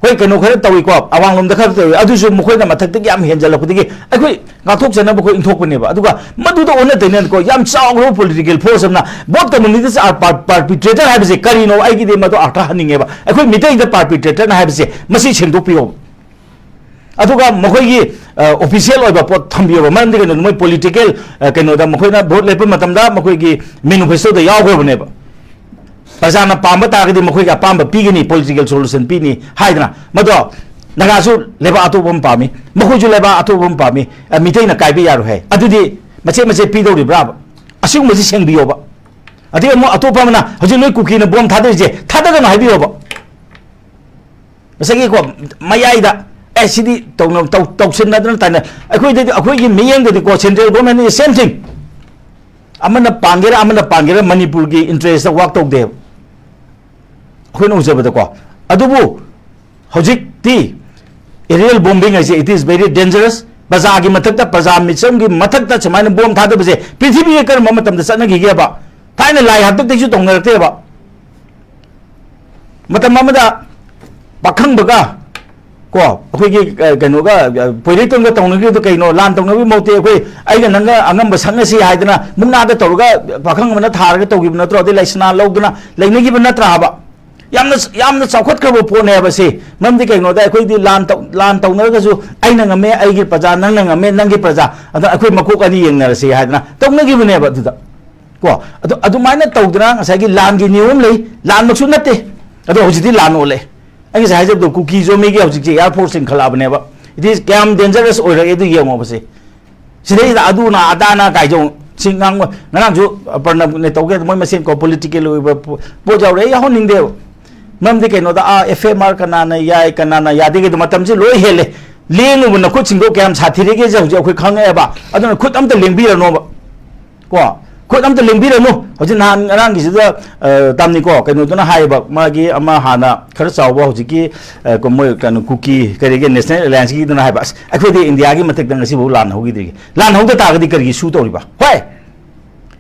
ꯍꯣꯏ, ꯀꯩꯅꯣ ꯈꯔ ꯇꯧꯏꯀꯣ, ꯑꯋꯥꯡꯂꯣꯝꯗ ꯈꯔ ꯇꯧꯏ, ꯑꯗꯨꯁꯨ ꯃꯈꯣꯏꯅ ꯃꯊꯛꯇꯒꯤ ꯌꯥꯝ ꯍꯦꯟꯖꯜꯂꯛꯄꯗꯒꯤ ꯑꯩꯈꯣꯏ ꯉꯥꯛꯊꯣꯛꯆꯅꯕ ꯑꯩꯈꯣꯏ ꯏꯟꯊꯣꯛꯄꯅꯦꯕ꯫ ꯑꯗꯨꯒ ꯃꯗꯨꯗ ꯑꯣꯟꯅ ꯇꯩꯅꯅꯀꯣ, ꯌꯥꯝ ꯆꯥꯎꯈ꯭ꯔꯕ political force ꯑꯃꯅ "Both communities are per-, perpetrator" ꯍꯥꯏꯕꯁꯦ ꯀꯔꯤꯅꯣ? ꯑꯩꯒꯤꯗꯤ ꯃꯗꯨ ꯑꯥꯔꯊ ꯍꯟꯅꯤꯡꯉꯦꯕ꯫ ꯑꯩꯈꯣꯏ ꯃꯤꯇꯩꯗ perpetrator ꯅ ꯍꯥꯏꯕꯁꯦ ꯃꯁꯤ ꯁꯦꯡꯗꯣꯛꯄꯤꯌꯣꯕ꯫ ꯑꯗꯨꯒ ꯃꯈꯣꯏꯒꯤ, ꯑ, official ꯑꯣꯏꯕ ꯄꯣꯠ ꯊꯝꯕꯤꯌꯣꯕ꯫ ꯃꯔꯝꯗꯤ ꯀꯩꯅꯣꯗ ꯃꯣꯏ political, ꯑ, ꯀꯩꯅꯣꯗ ꯃꯈꯣꯏꯅ vote ꯂꯦꯞꯄ ꯃꯇꯝꯗ ꯃꯈꯣꯏꯒꯤ manifesto ꯗ ꯌꯥꯎꯈ꯭ꯔꯕꯅꯦꯕ꯫ ꯄ꯭ꯔꯖꯥꯅ ꯄꯥꯝꯕ ꯇꯥꯔꯒꯗꯤ ꯃꯈꯣꯏꯒꯤ ꯑꯄꯥꯝꯕ ꯄꯤꯒꯅꯤ, political solution ꯄꯤꯅꯤ ꯍꯥꯏꯗꯅ꯫ ꯃꯗꯣ ꯅꯥꯒꯥꯁꯨ ꯂꯩꯕꯥꯛ ꯑꯇꯣꯞꯄ ꯑꯃ ꯄꯥꯝꯃꯤ, ꯃꯈꯣꯏꯁꯨ ꯂꯩꯕꯥꯛ ꯑꯇꯣꯞꯄ ꯑꯃ ꯄꯥꯝꯃꯤ, ꯑ, ꯃꯤꯇꯩꯅ ꯀꯥꯏꯕ ꯌꯥꯔꯣꯏ ꯍꯥꯏ꯫ ꯑꯗꯨꯗꯤ ꯃꯆꯦꯠ ꯃꯆꯦꯠ ꯄꯤꯗꯧꯔꯤꯕ꯭ꯔꯥꯕ? ꯑꯁꯤꯒꯨꯝꯕꯁꯤ ꯁꯦꯡꯕꯤꯌꯣꯕ꯫ ꯑꯗꯒꯤ ꯑꯃꯨꯛ ꯑꯇꯣꯞꯄ ꯑꯃꯅ ꯍꯧꯖꯤꯛ ꯅꯣꯏ ꯀꯨꯀꯤꯅ ꯕꯣꯝ ꯊꯥꯗꯔꯤꯁꯦ ꯊꯥꯗꯒꯅꯨ ꯍꯥꯏꯕꯤꯌꯣꯕ꯫ ꯉꯁꯥꯏꯒꯤꯀꯣ, ꯃꯌꯥꯏꯗ, "ꯑꯦ, ꯁꯤꯗꯤ ꯇꯧꯅ-, ꯇꯧ-, ꯇꯧꯁꯤꯟꯅꯗꯅ ꯇꯥꯏꯅ", ꯑꯩꯈꯣꯏꯗꯗꯤ, ꯑꯩꯈꯣꯏꯒꯤ ꯃꯤꯠꯌꯦꯡꯗꯗꯤꯀꯣ, central government is same thing꯫ ꯑꯃꯅ ꯄꯥꯟꯒꯦꯔꯥ, ꯑꯃꯅ ꯄꯥꯟꯒꯦꯔꯥ, ꯃꯅꯤꯄꯨꯔꯒꯤ interest ꯇ work ꯇꯧꯗꯦꯕ, ꯑꯩꯈꯣꯏꯅ ꯎꯖꯕꯗꯀꯣ꯫ ꯑꯗꯨꯕꯨ ꯍꯧꯖꯤꯛꯇꯤ aerial bombing ꯍꯥꯏꯁꯦ, it is very dangerous꯫ ꯄ꯭ꯔꯖꯥꯒꯤ ꯃꯊꯛꯇ, ꯄ꯭ꯔꯖꯥ ꯃꯤꯆꯝꯒꯤ ꯃꯊꯛꯇ ꯁꯨꯃꯥꯏꯅ ꯕꯣꯝ ꯊꯥꯗꯕꯁꯦ ꯄ꯭ꯔꯤꯊꯤꯕꯤꯒꯤ ꯀꯔꯝꯕ ꯃꯇꯝꯗ ꯆꯠꯅꯈꯤꯒꯦꯕ? ꯊꯥꯏꯅ ꯂꯥꯏ ꯍꯥꯛꯇꯛꯇꯒꯤꯁꯨ ꯇꯧꯅꯔꯛꯇꯦꯕ꯫ ꯃꯇꯝ ꯑꯃꯗ ꯄꯥꯈꯪꯕꯒ ꯀꯣ, ꯑꯩꯈꯣꯏꯒꯤ, ꯑ, ꯀꯩꯅꯣꯒ, ꯑ, ꯄꯣꯏꯔꯩꯇꯣꯟꯒ ꯇꯧꯅꯈ꯭ꯔꯤꯗꯣ ꯀꯩꯅꯣ? ꯂꯥꯟ ꯇꯧꯅꯕꯒꯤ ꯃꯍꯨꯠꯇꯤ ꯑꯩꯈꯣꯏ, ꯑꯩꯒ ꯅꯪꯒ ꯑꯉꯝꯕ ꯁꯛꯅꯁꯤ ꯍꯥꯏꯗꯅ ꯃꯨꯛꯅꯥꯗ ꯇꯧꯔꯒ ꯄꯥꯈꯪ ꯑꯃꯅ ꯊꯥꯔꯒ ꯇꯧꯈꯤꯕ ꯅꯠꯇ꯭ꯔꯣ? ꯑꯗꯩ ꯂꯥꯏꯁꯅꯥ ꯂꯧꯗꯅ ꯂꯩꯅꯈꯤꯕ ꯅꯠꯇ꯭ꯔꯥ ꯍꯥꯏꯕ? ꯌꯥꯝꯅ, ꯌꯥꯝꯅ ꯆꯥꯎꯈꯠꯈ꯭ꯔꯕ ꯄꯣꯠꯅꯦꯕ ꯁꯤ꯫ ꯃꯔꯝꯗꯤ ꯀꯩꯒꯤꯅꯣꯗ, ꯑꯩꯈꯣꯏꯗꯤ ꯂꯥꯟ ꯇꯧ-, ꯂꯥꯟ ꯇꯧꯅꯔꯒꯁꯨ ꯑꯩꯅ ꯉꯝꯃꯦ, ꯑꯩꯒꯤ ꯄ꯭ꯔꯖꯥ, ꯅꯪꯅ ꯉꯝꯃꯦ, ꯅꯪꯒꯤ ꯄ꯭ꯔꯖꯥ, ꯑꯗ ꯑꯩꯈꯣꯏ ꯃꯀꯣꯛ ꯑꯅꯤ ꯌꯦꯡꯅꯔꯁꯤ ꯍꯥꯏꯗꯅ ꯇꯧꯅꯈꯤꯕꯅꯦꯕ ꯑꯗꯨꯗ꯫ ꯀꯣ? ꯑꯗꯨ, ꯑꯗꯨꯃꯥꯏꯅ ꯇꯧꯗꯅ ꯉꯁꯥꯏꯒꯤ ꯂꯥꯟꯒꯤ ꯅꯤꯌꯣꯝ ꯂꯩ, ꯂꯥꯟꯃꯛꯁꯨ ꯅꯠꯇꯦ, ꯑꯗꯣ ꯍꯧꯖꯤꯛꯇꯤ ꯂꯥꯟ ꯑꯣꯜꯂꯦ꯫ ꯑꯩ ꯉꯁꯥꯏ ꯍꯥꯏꯖꯕꯗꯣ, ꯀꯨꯀꯤ ꯖꯣꯃꯤꯒꯤ ꯍꯧꯖꯤꯛꯁꯦ Air Force ꯆꯤꯡꯈꯠꯂꯛꯑꯕꯅꯦꯕ꯫ It is ꯀꯌꯥꯝ dangerous ꯑꯣꯏꯔꯛꯑꯦ ꯑꯗꯨ ꯌꯦꯡꯉꯣꯕꯁꯦ꯫ ꯁꯤꯗꯩꯁꯤꯗ ꯑꯗꯨꯅ ꯑꯗꯥꯅ ꯀꯥꯏꯁꯨ ꯁꯤ ꯉꯥꯡꯕ, ꯉꯔꯥꯡꯁꯨ ꯄ꯭ꯔꯅꯕꯅꯦ ꯇꯧꯒꯦ, ꯃꯣꯏ ꯃꯁꯦꯟ ꯀꯣ political ꯑꯣꯏꯕ ꯄꯣ-, ꯄꯣꯠ ꯌꯥꯎꯔꯦ, ꯑꯩ ꯌꯥꯎꯍꯟꯅꯤꯡꯗꯦꯕ꯫ ꯃꯔꯝꯗꯤ ꯀꯩꯅꯣꯗ, ꯑꯥ, F M R ꯀꯅꯥꯅ ꯌꯥꯏ, ꯀꯅꯥꯅ ꯌꯥꯗꯦꯒꯤꯗꯣ ꯃꯇꯝꯁꯦ ꯂꯣꯏ ꯍꯦꯜꯂꯦ꯫ ꯂꯦꯡꯉꯨꯕ ꯅꯈꯨꯠꯁꯤꯡꯗꯣ ꯀꯌꯥꯝ ꯁꯥꯊꯤꯔꯒꯦꯁꯦ ꯍꯧꯖꯤꯛ ꯑꯩꯈꯣꯏ ꯈꯪꯉꯛꯑꯦꯕ꯫ ꯑꯗꯨꯅ ꯈꯨꯠ ꯑꯝꯇ ꯂꯦꯡꯕꯤꯔꯅꯣꯕ꯫ ꯀꯣ? ꯈꯨꯠ ꯑꯝꯇ ꯂꯦꯡꯕꯤꯔꯅꯨ꯫ ꯍꯧꯖꯤꯛ ꯅꯍꯥꯟ ꯉꯔꯥꯡꯒꯤꯁꯤꯗ, ꯑ, ꯇꯝꯅꯤꯀꯣ, ꯀꯩꯅꯣꯗꯨꯅ ꯍꯥꯏꯌꯦꯕ, ꯃꯥꯒꯤ ꯑꯃ ꯍꯥꯟꯅ ꯈꯔ ꯆꯥꯎꯕ ꯍꯧꯖꯤꯛꯀꯤ, ꯑ, ꯀ-, ꯃꯣꯏ ꯀꯩꯅꯣ ꯀꯨꯀꯤ ꯀꯔꯤꯒꯤ National Allianceꯀꯤꯗꯨꯅ ꯍꯥꯏꯕ, "ꯑꯁ, ꯑꯩꯈꯣꯏꯗꯤ ꯏꯟꯗꯤꯌꯥꯒꯤ ꯃꯊꯛꯇ ꯉꯁꯤꯐꯥꯎ ꯂꯥꯟ ꯍꯧꯈꯤꯗ꯭ꯔꯤꯒꯦ꯫ ꯂꯥꯟ ꯍꯧꯗ ꯇꯥꯔꯒꯗꯤ ꯀꯔꯤꯒꯤ ꯁꯨ ꯇꯧꯔꯤꯕ?" ꯍꯣꯏ,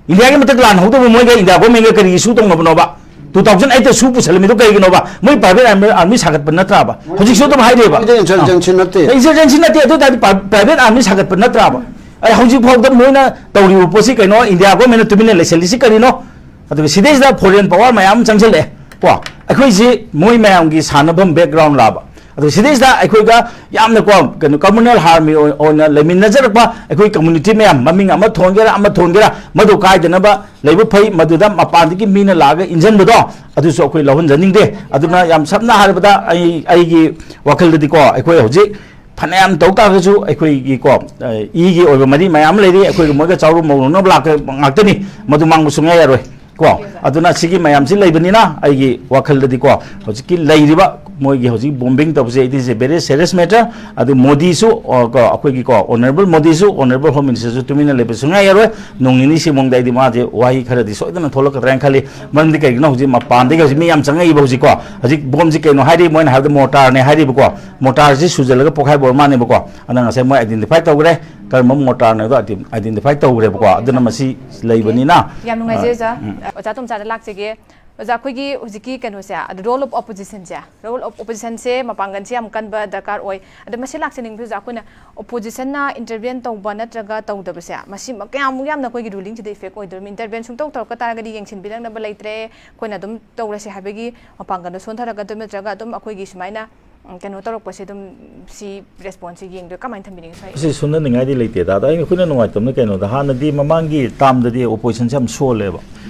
ꯏꯟꯗꯤꯌꯥꯒꯤ ꯃꯊꯛꯇ ꯂꯥꯟ ꯍꯧꯗꯕ ꯃꯣꯏꯒ ꯏꯟꯗꯤꯌꯥ governmentꯒ ꯀꯔꯤꯒꯤ ꯁꯨ ꯇꯧꯅꯕꯅꯣꯕ? Two thousand eightꯇ ꯁꯨ ꯄꯨꯁꯜꯂꯝꯃꯤꯗꯣ ꯀꯩꯒꯤꯅꯣꯕ? ꯃꯣꯏ private army, army ꯁꯥꯒꯠꯄ ꯅꯠꯇ꯭ꯔꯥꯕ? ꯍꯧꯖꯤꯛꯁꯨ ꯑꯗꯨꯝ ꯍꯥꯏꯔꯤꯕ꯫ ꯃꯣꯏꯗꯤ insurgency ꯅꯠꯇꯦ꯫ Insurgency ꯅꯠꯇꯦ, ꯑꯗꯨ ꯑꯣꯏ ꯇꯥꯔꯗꯤ pri-, private army ꯁꯥꯒꯠꯄ ꯅꯠꯇ꯭ꯔꯥꯕ? ꯑꯩ ꯍꯧꯖꯤꯛ ꯐꯥꯎꯗ ꯃꯣꯏꯅ ꯇꯧꯔꯤꯕ ꯄꯣꯠꯁꯤ ꯀꯩꯅꯣ? ꯏꯟꯗꯤꯌꯥ governmentꯅ ꯇꯨꯃꯤꯟꯅ ꯂꯩꯁꯜꯂꯤꯁꯤ ꯀꯔꯤꯅꯣ? ꯑꯗꯨꯒ ꯁꯤꯗꯩꯁꯤꯗ foreign power ꯃꯌꯥꯝ ꯑꯃ ꯆꯪꯁꯤꯜꯂꯛꯑꯦ ꯀꯣ꯫ ꯑꯩꯈꯣꯏꯁꯤ ꯃꯣꯏ ꯃꯌꯥꯝꯒꯤ ꯁꯥꯟꯅꯐꯝ background ꯂꯥꯕ꯫ ꯑꯗꯨꯒ ꯁꯤꯗꯩꯁꯤꯗ ꯑꯩꯈꯣꯏꯒ ꯌꯥꯝꯅ ꯀꯣ, ꯀꯩꯅꯣ, communal harmony ꯑꯣꯏ-, ꯑꯣꯏꯅ ꯂꯩꯃꯤꯟꯅꯖꯔꯛꯄ ꯑꯩꯈꯣꯏ community ꯃꯌꯥꯝ, ꯃꯃꯤꯡ ꯑꯃ ꯊꯣꯟꯒꯦꯔꯥ ꯑꯃ ꯊꯣꯟꯒꯦꯔꯥ, ꯃꯗꯨ ꯀꯥꯏꯗꯅꯕ ꯂꯩꯕ ꯐꯩ꯫ ꯃꯗꯨꯗ ꯃꯄꯥꯟꯗꯒꯤ ꯃꯤꯅ ꯂꯥꯛꯑꯒ ꯏꯟꯖꯟꯕꯗꯣ, ꯑꯗꯨꯁꯨ ꯑꯩꯈꯣꯏ ꯂꯧꯍꯟꯖꯅꯤꯡꯗꯦ꯫ ꯑꯗꯨꯅ ꯌꯥꯝ ꯁꯝꯅ ꯍꯥꯏꯔꯕꯗ ꯑꯩ, ꯑꯩꯒꯤ ꯋꯥꯈꯜꯗꯗꯤꯀꯣ, ꯑꯩꯈꯣꯏ ꯍꯧꯖꯤꯛ ꯐꯅꯌꯥꯝ ꯇꯧ ꯇꯥꯔꯒꯁꯨ ꯑꯩꯈꯣꯏꯒꯤꯀꯣ, ꯑ, ꯏꯒꯤ ꯑꯣꯏꯕ ꯃꯔꯤ ꯃꯌꯥꯝ ꯑꯃ ꯂꯩꯔꯤ꯫ ꯑꯩꯈꯣꯏꯒ ꯃꯣꯏꯒ ꯆꯥꯎꯔꯨ ꯃꯧꯔꯨꯅꯕ ꯂꯥꯛꯄ ꯉꯥꯛꯇꯅꯤ, ꯃꯗꯨ ꯃꯥꯡꯕ ꯁꯨꯡꯌꯥ ꯌꯥꯔꯣꯏ ꯀꯣ꯫ ꯑꯗꯨꯅ ꯁꯤꯒꯤ ꯃꯌꯥꯝꯁꯤ ꯂꯩꯕꯅꯤꯅ ꯑꯩꯒꯤ ꯋꯥꯈꯜꯗꯗꯤꯀꯣ, ꯍꯧꯖꯤꯛꯀꯤ ꯂꯩꯔꯤꯕ ꯃꯣꯏꯒꯤ ꯍꯧꯖꯤꯛ ꯕꯣꯝꯕꯤꯡ ꯇꯧꯕꯁꯦ, it is a very serious matter꯫ ꯑꯗꯨ ꯃꯣꯗꯤꯁꯨ, ꯑ, ꯀꯣ, ꯑꯩꯈꯣꯏꯒꯤ ꯀꯣ, ꯑꯣꯅꯔꯦꯕꯜ ꯃꯣꯗꯤꯁꯨ, ꯑꯣꯅꯔꯦꯕꯜ ꯍꯣꯝ ꯃꯤꯅꯤꯁꯇꯔꯁꯨ ꯇꯨꯃꯤꯟꯅ ꯂꯩꯕ ꯁꯨꯡꯌꯥ ꯌꯥꯔꯣꯏ꯫ ꯅꯣꯡ ꯅꯤꯅꯤ ꯁꯤ ꯃꯑꯣꯡꯗ ꯑꯩꯗꯤ ꯃꯥꯁꯦ ꯋꯥꯍꯩ ꯈꯔꯗꯤ ꯁꯣꯏꯗꯅ ꯊꯣꯛꯂꯛꯀꯗ꯭ꯔꯥ ꯍꯥꯏꯅ ꯈꯜꯂꯤ꯫ ꯃꯔꯝꯗꯤ ꯀꯩꯒꯤꯅꯣ, ꯍꯧꯖꯤꯛ ꯃꯄꯥꯟꯗꯒꯤ ꯍꯧꯖꯤꯛ ꯃꯤ ꯌꯥꯝ ꯆꯪꯉꯛꯏꯕ ꯍꯧꯖꯤꯛꯀꯣ꯫ ꯍꯧꯖꯤꯛ ꯕꯣꯝꯁꯤ ꯀꯩꯅꯣ ꯍꯥꯏꯔꯤ, ꯃꯣꯏꯅ ꯍꯥꯏꯕꯗ ꯃꯣꯔꯇꯥꯔꯅꯦ ꯍꯥꯏꯔꯤꯕꯀꯣ꯫ ꯃꯣꯔꯇꯥꯔꯁꯤ ꯁꯨꯖꯜꯂꯒ ꯄꯣꯛꯈꯥꯏꯕ ꯑꯣꯏꯔ ꯃꯥꯜꯂꯦꯕꯀꯣ꯫ ꯑꯗ ꯉꯁꯥꯏ ꯃꯣꯏ ꯑꯥꯏꯗꯦꯟꯇꯤꯐꯥꯏ ꯇꯧꯈ꯭ꯔꯦ, ꯀꯔꯝꯕ ꯃꯣꯔꯇꯥꯔꯅꯣ ꯍꯥꯏꯗꯣ ꯑꯥꯏꯗꯦꯟꯇꯤꯐꯥꯏ ꯇꯧꯈ꯭ꯔꯦꯕꯀꯣ꯫ ꯑꯗꯨꯅ ꯃꯁꯤ ꯂꯩꯕꯅꯤꯅ, ꯌꯥꯝ ꯅꯨꯡꯉꯥꯏꯖꯩ, ꯑꯣꯖꯥ꯫ ꯎꯝ꯫ ꯑꯣꯖꯥ ꯇꯣꯝꯆꯥꯗ ꯂꯥꯛꯆꯒꯦ꯫ ꯑꯣꯖꯥ, ꯑꯩꯈꯣꯏꯒꯤ ꯍꯧꯖꯤꯛꯀꯤ ꯀꯩꯅꯣꯁꯦ, role of oppositionꯁꯦ, role of oppositionꯁꯦ ꯃꯄꯥꯡꯒꯜꯁꯦ ꯌꯥꯝ ꯀꯟꯕ ꯗꯔꯀꯥꯔ ꯑꯣꯏ꯫ ꯑꯗ ꯃꯁꯤ ꯂꯥꯛꯆꯅꯤꯡꯕꯁꯦ, ꯑꯣꯖꯥ, ꯑꯩꯈꯣꯏꯅ oppositionꯅ intervene ꯇꯧꯕ ꯅꯠꯇ꯭ꯔꯒ ꯇꯧꯗꯕꯁꯦ, ꯃꯁꯤ ꯀꯌꯥꯃꯨꯛ ꯌꯥꯝꯅ ꯑꯩꯈꯣꯏꯒꯤ rulingꯁꯤꯗ effect ꯑꯣꯏꯗꯣꯔꯤꯕꯅꯤ? Intervene ꯁꯨꯡꯇꯧ ꯇꯧꯔꯛꯄ ꯇꯥꯔꯒꯗꯤ ꯌꯦꯡꯁꯤꯟꯕꯤꯔꯛꯅꯕ ꯂꯩꯇ꯭ꯔꯦ, ꯑꯩꯈꯣꯏꯅ ꯑꯗꯨꯝ ꯇꯧꯔꯁꯦ ꯍꯥꯏꯕꯒꯤ ꯃꯄꯥꯡꯒꯜꯗꯣ ꯁꯣꯟꯊꯔꯛꯀꯗꯣꯏ ꯅꯠꯇ꯭ꯔꯒ ꯑꯗꯨꯝ ꯑꯩꯈꯣꯏꯒꯤ ꯁꯨꯃꯥꯏꯅ, ꯎꯝ, ꯀꯩꯅꯣ ꯇꯧꯔꯛꯄꯁꯦ ꯑꯗꯨꯝ ꯁꯤ responseꯁꯦ ꯌꯦꯡꯗꯣꯏ ꯀꯃꯥꯏꯅ ꯊꯝꯕꯤꯅꯤꯡꯉꯤ, ꯁ꯭ꯋꯥꯏ? ꯃꯁꯤ ꯁꯣꯟꯊꯅꯤꯡꯉꯥꯏꯗꯤ ꯂꯩꯇꯦꯗ꯫ ꯑꯗꯣ ꯑꯩꯅ, ꯑꯩꯈꯣꯏꯅ ꯅꯨꯡꯉꯥꯏꯇꯕꯅ ꯀꯩꯅꯣꯗ, ꯍꯥꯟꯅꯗꯤ ꯃꯃꯥꯡꯒꯤ termꯗꯗꯤ oppositionꯁꯦ ꯌꯥꯝ ꯁꯣꯜꯂꯦꯕ꯫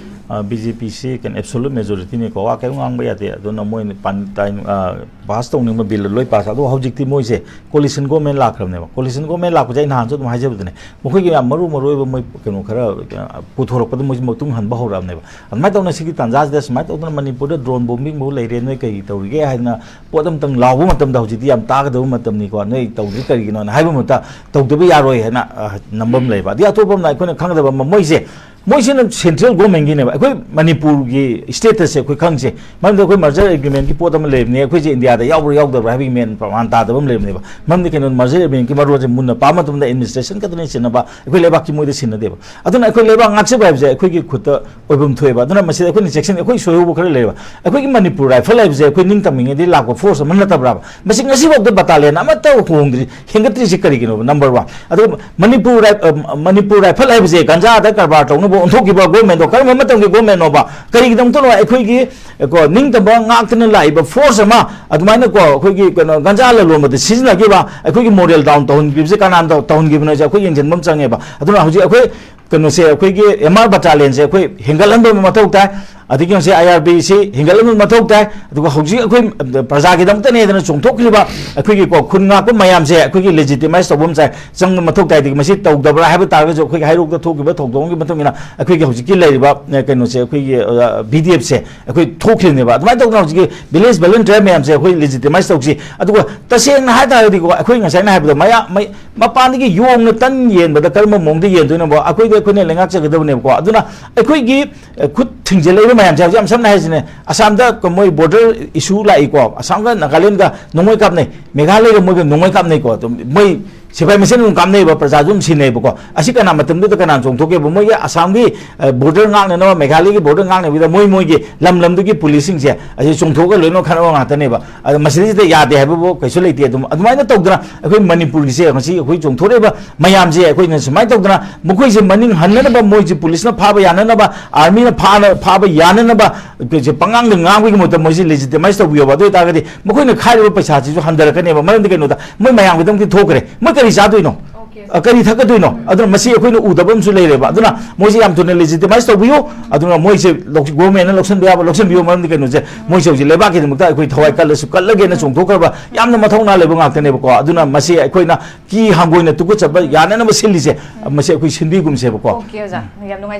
ꯑ, BJPꯁꯤ ꯀꯩꯅꯣ absolute majorityꯅꯤꯀꯣ, ꯋꯥ ꯀꯩꯝ ꯉꯥꯡꯕ ꯌꯥꯗꯦ꯫ ꯑꯗꯨꯅ ꯃꯣꯏꯅ ꯄꯥꯟ-, ꯇꯥꯏ-, ꯑ, pass ꯇꯧꯅꯤꯡꯕ bill ꯂꯣꯏ pass꯫ ꯑꯗꯣ ꯍꯧꯖꯤꯛꯇꯤ ꯃꯣꯏꯁꯦ coalition government ꯂꯥꯛꯈ꯭ꯔꯕꯅꯦꯕ꯫ Coalition government ꯂꯥꯛꯄꯁꯦ ꯑꯩ ꯅꯍꯥꯟꯁꯨ ꯑꯗꯨꯝ ꯍꯥꯏꯖꯕꯗꯨꯅꯦ꯫ ꯃꯈꯣꯏꯒꯤ ꯌꯥꯝ ꯃꯔꯨ ꯃꯔꯨ ꯑꯣꯏꯕ ꯃꯣꯏ ꯀꯩꯅꯣ ꯈꯔ, ꯑ, ꯄꯨꯊꯣꯔꯛꯄꯗ ꯃꯣꯏꯁꯦ ꯃꯇꯨꯡ ꯍꯟꯕ ꯍꯧꯔꯛꯑꯕꯅꯦꯕ꯫ ꯑꯗꯨꯃꯥꯏꯅ ꯇꯧꯅ ꯁꯤꯒꯤ ꯇꯥꯟꯖꯥꯁꯤꯗ ꯁꯨꯃꯥꯏꯅ ꯇꯧꯗꯅ ꯃꯅꯤꯄꯨꯔꯗ drone bombingꯐꯥꯎ ꯂꯩꯔꯦ, ꯅꯣꯏ ꯀꯩ ꯇꯧꯔꯤꯒꯦ ꯍꯥꯏꯗꯅ ꯄꯣꯠ ꯑꯃꯇꯪ ꯂꯥꯎꯕ ꯃꯇꯝꯗ ꯍꯧꯖꯤꯛꯇꯤ ꯌꯥꯝ ꯇꯥꯒꯗꯕ ꯃꯇꯝꯅꯤꯀꯣ, ꯅꯣꯏ ꯇꯧꯗ꯭ꯔꯤ ꯀꯔꯤꯒꯤꯅꯣꯅ ꯍꯥꯏꯕ ꯃꯍꯨꯠꯇ ꯇꯧꯗꯕ ꯌꯥꯔꯣꯏ ꯍꯥꯏꯅ, ꯑ, ꯅꯝꯕ ꯑꯃ ꯂꯩꯕ꯫ ꯑꯗꯒꯤ ꯑꯇꯣꯞꯄ ꯑꯃꯅ ꯑꯩꯈꯣꯏꯅ ꯈꯪꯒꯗꯕ ꯑꯃ, ꯃꯣꯏꯁꯦ, ꯃꯣꯏꯁꯤꯅ central governmentꯒꯤꯅꯦꯕ꯫ ꯑꯩꯈꯣꯏ ꯃꯅꯤꯄꯨꯔꯒꯤ statusꯁꯦ ꯑꯩꯈꯣꯏ ꯈꯪꯁꯦ, ꯃꯔꯝꯗꯤ ꯑꯩꯈꯣꯏ merger agreementꯀꯤ ꯄꯣꯠ ꯑꯃ ꯂꯩꯕꯅꯦ, ꯑꯩꯈꯣꯏꯁꯦ ꯏꯟꯗꯤꯌꯥꯗ ꯌꯥꯎꯕ꯭ꯔꯥ ꯌꯥꯎꯗꯕ꯭ꯔꯥ ꯍꯥꯏꯕꯒꯤ ꯃꯦꯟ ꯄ꯭ꯔꯃꯥꯟ ꯇꯥꯗꯕ ꯑꯃ ꯂꯩꯕꯅꯦꯕ꯫ ꯃꯔꯝꯗꯤ ꯀꯩꯅꯣ, merger agreementꯀꯤ ꯃꯔꯣꯜꯁꯦ ꯃꯨꯟꯅ ꯄꯥꯕ ꯃꯇꯝꯗ administration ꯈꯛꯇꯅ ꯁꯤꯟꯅꯕ, ꯑꯩꯈꯣꯏ ꯂꯩꯕꯥꯛꯀꯤ ꯃꯣꯏꯗ ꯁꯤꯟꯅꯗꯦꯕ꯫ ꯑꯗꯨꯅ ꯑꯩꯈꯣꯏ ꯂꯩꯕꯥꯛ ꯉꯥꯛꯆꯕ ꯍꯥꯏꯕꯁꯦ ꯑꯩꯈꯣꯏꯒꯤ ꯈꯨꯠꯇ ꯑꯣꯏꯐꯝ ꯊꯣꯛꯑꯦꯕ꯫ ꯑꯗꯨꯅ ꯃꯁꯤꯗ ꯑꯩꯈꯣꯏꯅ ꯆꯦꯛꯁꯤꯟ, ꯑꯩꯈꯣꯏ ꯁꯣꯏꯍꯧꯕ ꯈꯔ ꯂꯩꯌꯦꯕ꯫ ꯑꯩꯈꯣꯏꯒꯤ ꯃꯅꯤꯄꯨꯔ ꯔꯥꯏꯐꯜ ꯍꯥꯏꯕꯁꯦ ꯑꯩꯈꯣꯏ ꯅꯤꯡꯇꯝꯃꯤꯉꯩꯗꯒꯤ ꯂꯥꯛꯄ force ꯑꯃ ꯅꯠꯇꯕ꯭ꯔꯥꯕ? ꯃꯁꯤ ꯉꯁꯤꯐꯥꯎꯗ battalion ꯑꯃꯠꯇ ꯍꯣꯡꯗ꯭ꯔꯤ, ꯍꯦꯟꯒꯠꯇ꯭ꯔꯤꯁꯤ ꯀꯔꯤꯒꯤꯅꯣꯕ? Number one꯫ ꯑꯗꯨꯒ ꯃꯅꯤꯄꯨꯔ ꯔꯥꯏ-, ꯑ, ꯃꯅꯤꯄꯨꯔ ꯔꯥꯏꯐꯜ ꯍꯥꯏꯕꯁꯦ ꯒꯟꯖꯥꯗ ꯀꯔꯕꯥꯔ ꯇꯧꯅꯕ ꯑꯣꯟꯊꯣꯛꯈꯤꯕ governmentꯗꯣ ꯀꯔꯝꯕ ꯃꯇꯝꯒꯤ governmentꯅꯣꯕ? ꯀꯔꯤꯒꯤꯗꯃꯛꯇꯅꯣ ꯑꯩꯈꯣꯏꯒꯤ, ꯀꯣ, ꯅꯤꯡꯇꯝꯕ ꯉꯥꯛꯇꯅ ꯂꯥꯛꯏꯕ force ꯑꯃ ꯑꯗꯨꯃꯥꯏꯅ, ꯀꯣ, ꯑꯩꯈꯣꯏꯒꯤ ꯀꯩꯅꯣ ꯒꯟꯖꯥ ꯂꯂꯣꯟꯕꯗ ꯁꯤꯖꯤꯟꯅꯈꯤꯕ, ꯑꯩꯈꯣꯏꯒꯤ moral down ꯇꯧꯍꯟꯈꯤꯕꯁꯦ ꯀꯅꯥꯅ ꯇꯧ-, ꯇꯧꯍꯟꯈꯤꯕꯅꯣ ꯍꯥꯏꯁꯦ ꯑꯩꯈꯣꯏ ꯌꯦꯡꯁꯤꯟꯕ ꯑꯃ ꯆꯪꯉꯦꯕ꯫ ꯑꯗꯨꯅ ꯍꯧꯖꯤꯛ ꯑꯩꯈꯣꯏ ꯀꯩꯅꯣꯁꯦ, ꯑꯩꯈꯣꯏꯒꯤ ꯑꯦꯝ ꯑꯥꯔ ꯕꯇꯥꯂꯤꯌꯟꯁꯦ ꯑꯩꯈꯣꯏ ꯍꯦꯟꯒꯠꯍꯟꯕ ꯑꯃ ꯃꯊꯧ ꯇꯥꯏ꯫ ꯑꯗꯒꯤ ꯉꯁꯤ ꯑꯥꯏ ꯑꯥꯔ ꯕꯤꯁꯤ ꯍꯦꯟꯒꯠꯍꯟꯕ ꯃꯊꯧ ꯇꯥꯏ꯫ ꯑꯗꯨꯒ ꯍꯧꯖꯤꯛ ꯑꯩꯈꯣꯏ ꯄ꯭ꯔꯖꯥꯒꯤꯗꯃꯛꯇꯅꯦꯗꯅ ꯆꯣꯡꯊꯣꯛꯈ꯭ꯔꯤꯕ ꯑꯩꯈꯣꯏꯒꯤ ꯀꯣ ꯈꯨꯟ ꯉꯥꯛꯄ ꯃꯌꯥꯝꯁꯦ ꯑꯩꯈꯣꯏꯒꯤ ꯂꯦꯖꯤꯇꯤꯃꯥꯏꯁ ꯇꯧꯕ ꯑꯃ ꯆꯥꯏ, ꯆꯪꯕ ꯃꯊꯧ ꯇꯥꯏ꯫ ꯑꯗꯒꯤ ꯃꯁꯤ ꯇꯧꯗꯕ꯭ꯔꯥ ꯍꯥꯏꯕ ꯇꯥꯔꯒꯁꯨ ꯑꯩꯈꯣꯏꯒꯤ ꯍꯩꯔꯣꯛꯇ ꯊꯣꯛꯈꯤꯕ ꯊꯧꯗꯣꯛ ꯑꯃꯒꯤ ꯃꯇꯨꯡ ꯏꯟꯅ ꯑꯩꯈꯣꯏꯒꯤ ꯍꯧꯖꯤꯛꯀꯤ ꯂꯩꯔꯤꯕ, ꯑ, ꯀꯩꯅꯣꯁꯦ, ꯑꯩꯈꯣꯏꯒꯤ ꯕꯤ ꯗꯤ ꯑꯦꯐꯁꯦ ꯑꯩꯈꯣꯏ ꯊꯣꯛꯈꯤꯕꯅꯦꯕ꯫ ꯑꯗꯨꯃꯥꯏꯅ ꯇꯧꯗꯅ ꯍꯧꯖꯤꯛꯀꯤ ꯚꯤꯂꯦꯖ ꯚꯣꯂꯨꯟꯇꯤꯌꯔ ꯃꯌꯥꯝꯁꯦ ꯑꯩꯈꯣꯏ ꯂꯦꯖꯤꯇꯤꯃꯥꯏꯁ ꯇꯧꯁꯤ꯫ ꯑꯗꯨꯒ ꯇꯁꯦꯡꯅ ꯍꯥꯏ ꯇꯥꯔꯒꯗꯤꯀꯣ, ꯑꯩꯈꯣꯏ ꯉꯁꯥꯏꯅ ꯍꯥꯏꯕꯗꯣ ꯃꯌꯥ-, ꯃꯩ-, ꯃꯄꯥꯟꯗꯒꯤ ꯌꯣꯡꯅ ꯇꯟ ꯌꯦꯟꯕꯗ ꯀꯔꯝꯕ ꯃꯑꯣꯡꯗ ꯌꯦꯟꯗꯣꯏꯅꯣꯕꯣ? ꯑꯩꯈꯣꯏꯗꯤ ꯑꯩꯈꯣꯏꯅ ꯂꯩꯉꯥꯛꯆꯒꯗꯕꯅꯦꯕꯀꯣ꯫ ꯑꯗꯨꯅ ꯑꯩꯈꯣꯏꯒꯤ, ꯑ, ꯈꯨꯠ ꯊꯤꯡꯖꯤꯜꯂꯛꯏꯕ ꯃꯌꯥꯝꯁꯦ ꯍꯧꯖꯤꯛ ꯌꯥꯝ ꯁꯝꯅ ꯍꯥꯏꯁꯤꯅꯦ, ꯑꯁꯥꯝꯗ ꯀ-, ꯃꯣꯏ ꯕꯣꯔꯗꯔ ꯏꯁꯨ ꯂꯥꯛꯏꯀꯣ, ꯑꯁꯥꯝꯒ ꯅꯥꯒꯥꯂꯦꯟꯒ ꯅꯣꯡꯃꯩ ꯀꯥꯞꯅꯩ, ꯃꯦꯘꯥꯂꯌꯒ ꯃꯣꯏꯒ ꯅꯣꯡꯃꯩ ꯀꯥꯞꯅꯩꯀꯣ꯫ ꯑꯗꯨꯝ ꯃꯣꯏ ꯁꯤꯐꯥꯏ ꯃꯁꯦꯟ ꯑꯗꯨꯝ ꯀꯥꯞꯅꯩꯕ, ꯄ꯭ꯔꯖꯥꯁꯨ ꯑꯗꯨꯝ ꯁꯤꯟꯅꯩꯕꯀꯣ꯫ ꯑꯁꯤ ꯀꯅꯥ ꯃꯇꯝꯗꯨꯗ ꯀꯅꯥꯅ ꯆꯣꯡꯊꯣꯛꯀꯦꯕ? ꯃꯣꯏꯒꯤ ꯑꯁꯥꯝꯒꯤ, ꯑ, ꯕꯣꯔꯗꯔ ꯉꯥꯛꯅꯅꯕ, ꯃꯦꯘꯥꯂꯌꯒꯤ ꯕꯣꯔꯗꯔ ꯉꯥꯛꯅꯕꯤꯗ ꯃꯣꯏ ꯃꯣꯏꯒꯤ ꯂꯝ ꯂꯝꯗꯨꯒꯤ ꯄꯨꯂꯤꯁꯁꯤꯡꯁꯦ ꯑꯁꯤ ꯆꯣꯡꯊꯣꯛꯑꯒ ꯂꯣꯏꯅꯃꯛ ꯈꯠꯅꯕ ꯉꯥꯛꯇꯅꯦꯕ꯫ ꯑꯗꯣ ꯃꯁꯤꯗꯩꯁꯤꯗ ꯌꯥꯗꯦ ꯍꯥꯏꯕꯕꯨ ꯀꯩꯁꯨ ꯂꯩꯇꯦ꯫ ꯑꯗꯨꯝ ꯑꯗꯨꯃꯥꯏꯅ ꯇꯧꯗꯅ ꯑꯩꯈꯣꯏ ꯃꯅꯤꯄꯨꯔꯒꯤꯁꯦ ꯉꯁꯤ ꯑꯩꯈꯣꯏ ꯆꯣꯡꯊꯣꯔꯛꯏꯕ ꯃꯌꯥꯝꯁꯦ ꯑꯩꯈꯣꯏꯅ ꯁꯨꯃꯥꯏꯅ ꯇꯧꯗꯅ ꯃꯈꯣꯏꯁꯦ ꯃꯅꯤꯡ ꯍꯟꯅꯅꯕ, ꯃꯣꯏꯁꯦ ꯄꯨꯂꯤꯁꯅ ꯐꯥꯕ ꯌꯥꯅꯅꯕ, ꯑꯥꯔꯃꯤꯅ ꯐꯥꯅ-, ꯐꯥꯕ ꯌꯥꯅꯅꯕ ꯑꯩꯈꯣꯏꯁꯦ ꯄꯉꯥꯡꯗ ꯉꯥꯡꯕꯒꯤ ꯃꯍꯨꯠꯇ ꯃꯣꯏꯁꯦ ꯂꯦꯖꯤꯇꯤꯃꯥꯏꯁ ꯇꯧꯕꯤꯌꯣꯕ꯫ ꯑꯗꯨ ꯑꯣꯏꯇꯥꯔꯒꯗꯤ ꯃꯈꯣꯏꯅ ꯈꯥꯏꯔꯤꯕ ꯄꯩꯁꯥꯁꯤꯁꯨ ꯍꯟꯊꯔꯛꯀꯅꯦꯕ꯫ ꯃꯔꯝꯗꯤ ꯀꯩꯅꯣꯗ ꯃꯣꯏ ꯃꯌꯥꯝꯒꯤꯗꯃꯛꯇꯤ ꯊꯣꯛꯈ꯭ꯔꯦ, ꯃꯣꯏ ꯀꯔꯤ ꯆꯥꯗꯣꯏꯅꯣ? ꯑ, ꯀꯔꯤ ꯊꯛꯀꯗꯣꯏꯅꯣ? ꯑꯗꯨꯅ ꯃꯁꯤ ꯑꯩꯈꯣꯏꯅ ꯎꯗꯕ ꯑꯃꯁꯨ ꯂꯩꯔꯦꯕ꯫ ꯑꯗꯨꯅ ꯃꯣꯏꯁꯦ ꯌꯥꯝ ꯊꯨꯅ ꯂꯦꯖꯤꯇꯤꯃꯥꯏꯁ ꯇꯧꯕꯤꯌꯨ꯫ ꯑꯗꯨꯅ ꯃꯣꯏꯁꯦ ꯂꯧ-, ꯒꯣꯔꯃꯦꯟꯅ ꯂꯧꯁꯤꯟꯕ ꯌꯥꯕ ꯂꯧꯁꯤꯟꯕꯤꯌꯨ꯫ ꯃꯔꯝꯗꯤ ꯀꯩꯅꯣꯁꯦ, ꯃꯣꯏꯁꯦ ꯍꯧꯖꯤꯛ ꯂꯩꯕꯥꯛꯀꯤꯗꯃꯛꯇ ꯑꯩꯈꯣꯏ ꯊꯋꯥꯏ ꯀꯜꯂꯁꯨ ꯀꯜꯂꯒꯦꯅ ꯆꯣꯡꯊꯣꯛꯈ꯭ꯔꯕ ꯌꯥꯝꯅ ꯃꯊꯧꯅꯥ ꯂꯩꯕ ꯉꯥꯛꯇꯅꯦꯕꯀꯣ꯫ ꯑꯗꯨꯅ ꯃꯁꯤ ꯑꯩꯈꯣꯏꯅ ꯀꯤ ꯍꯪꯒꯣꯏꯅ ꯇꯨꯀꯠꯆꯕ ꯌꯥꯅꯅꯕ ꯁꯤꯜꯂꯤꯁꯦ, ꯃꯁꯤ ꯑꯩꯈꯣꯏ ꯁꯤꯟꯕꯤꯒꯨꯝꯁꯦꯕꯀꯣ꯫ ꯑꯣꯀꯦ, ꯑꯣꯖꯥ꯫ ꯌꯥꯝ ꯅꯨꯡꯉꯥꯏ꯫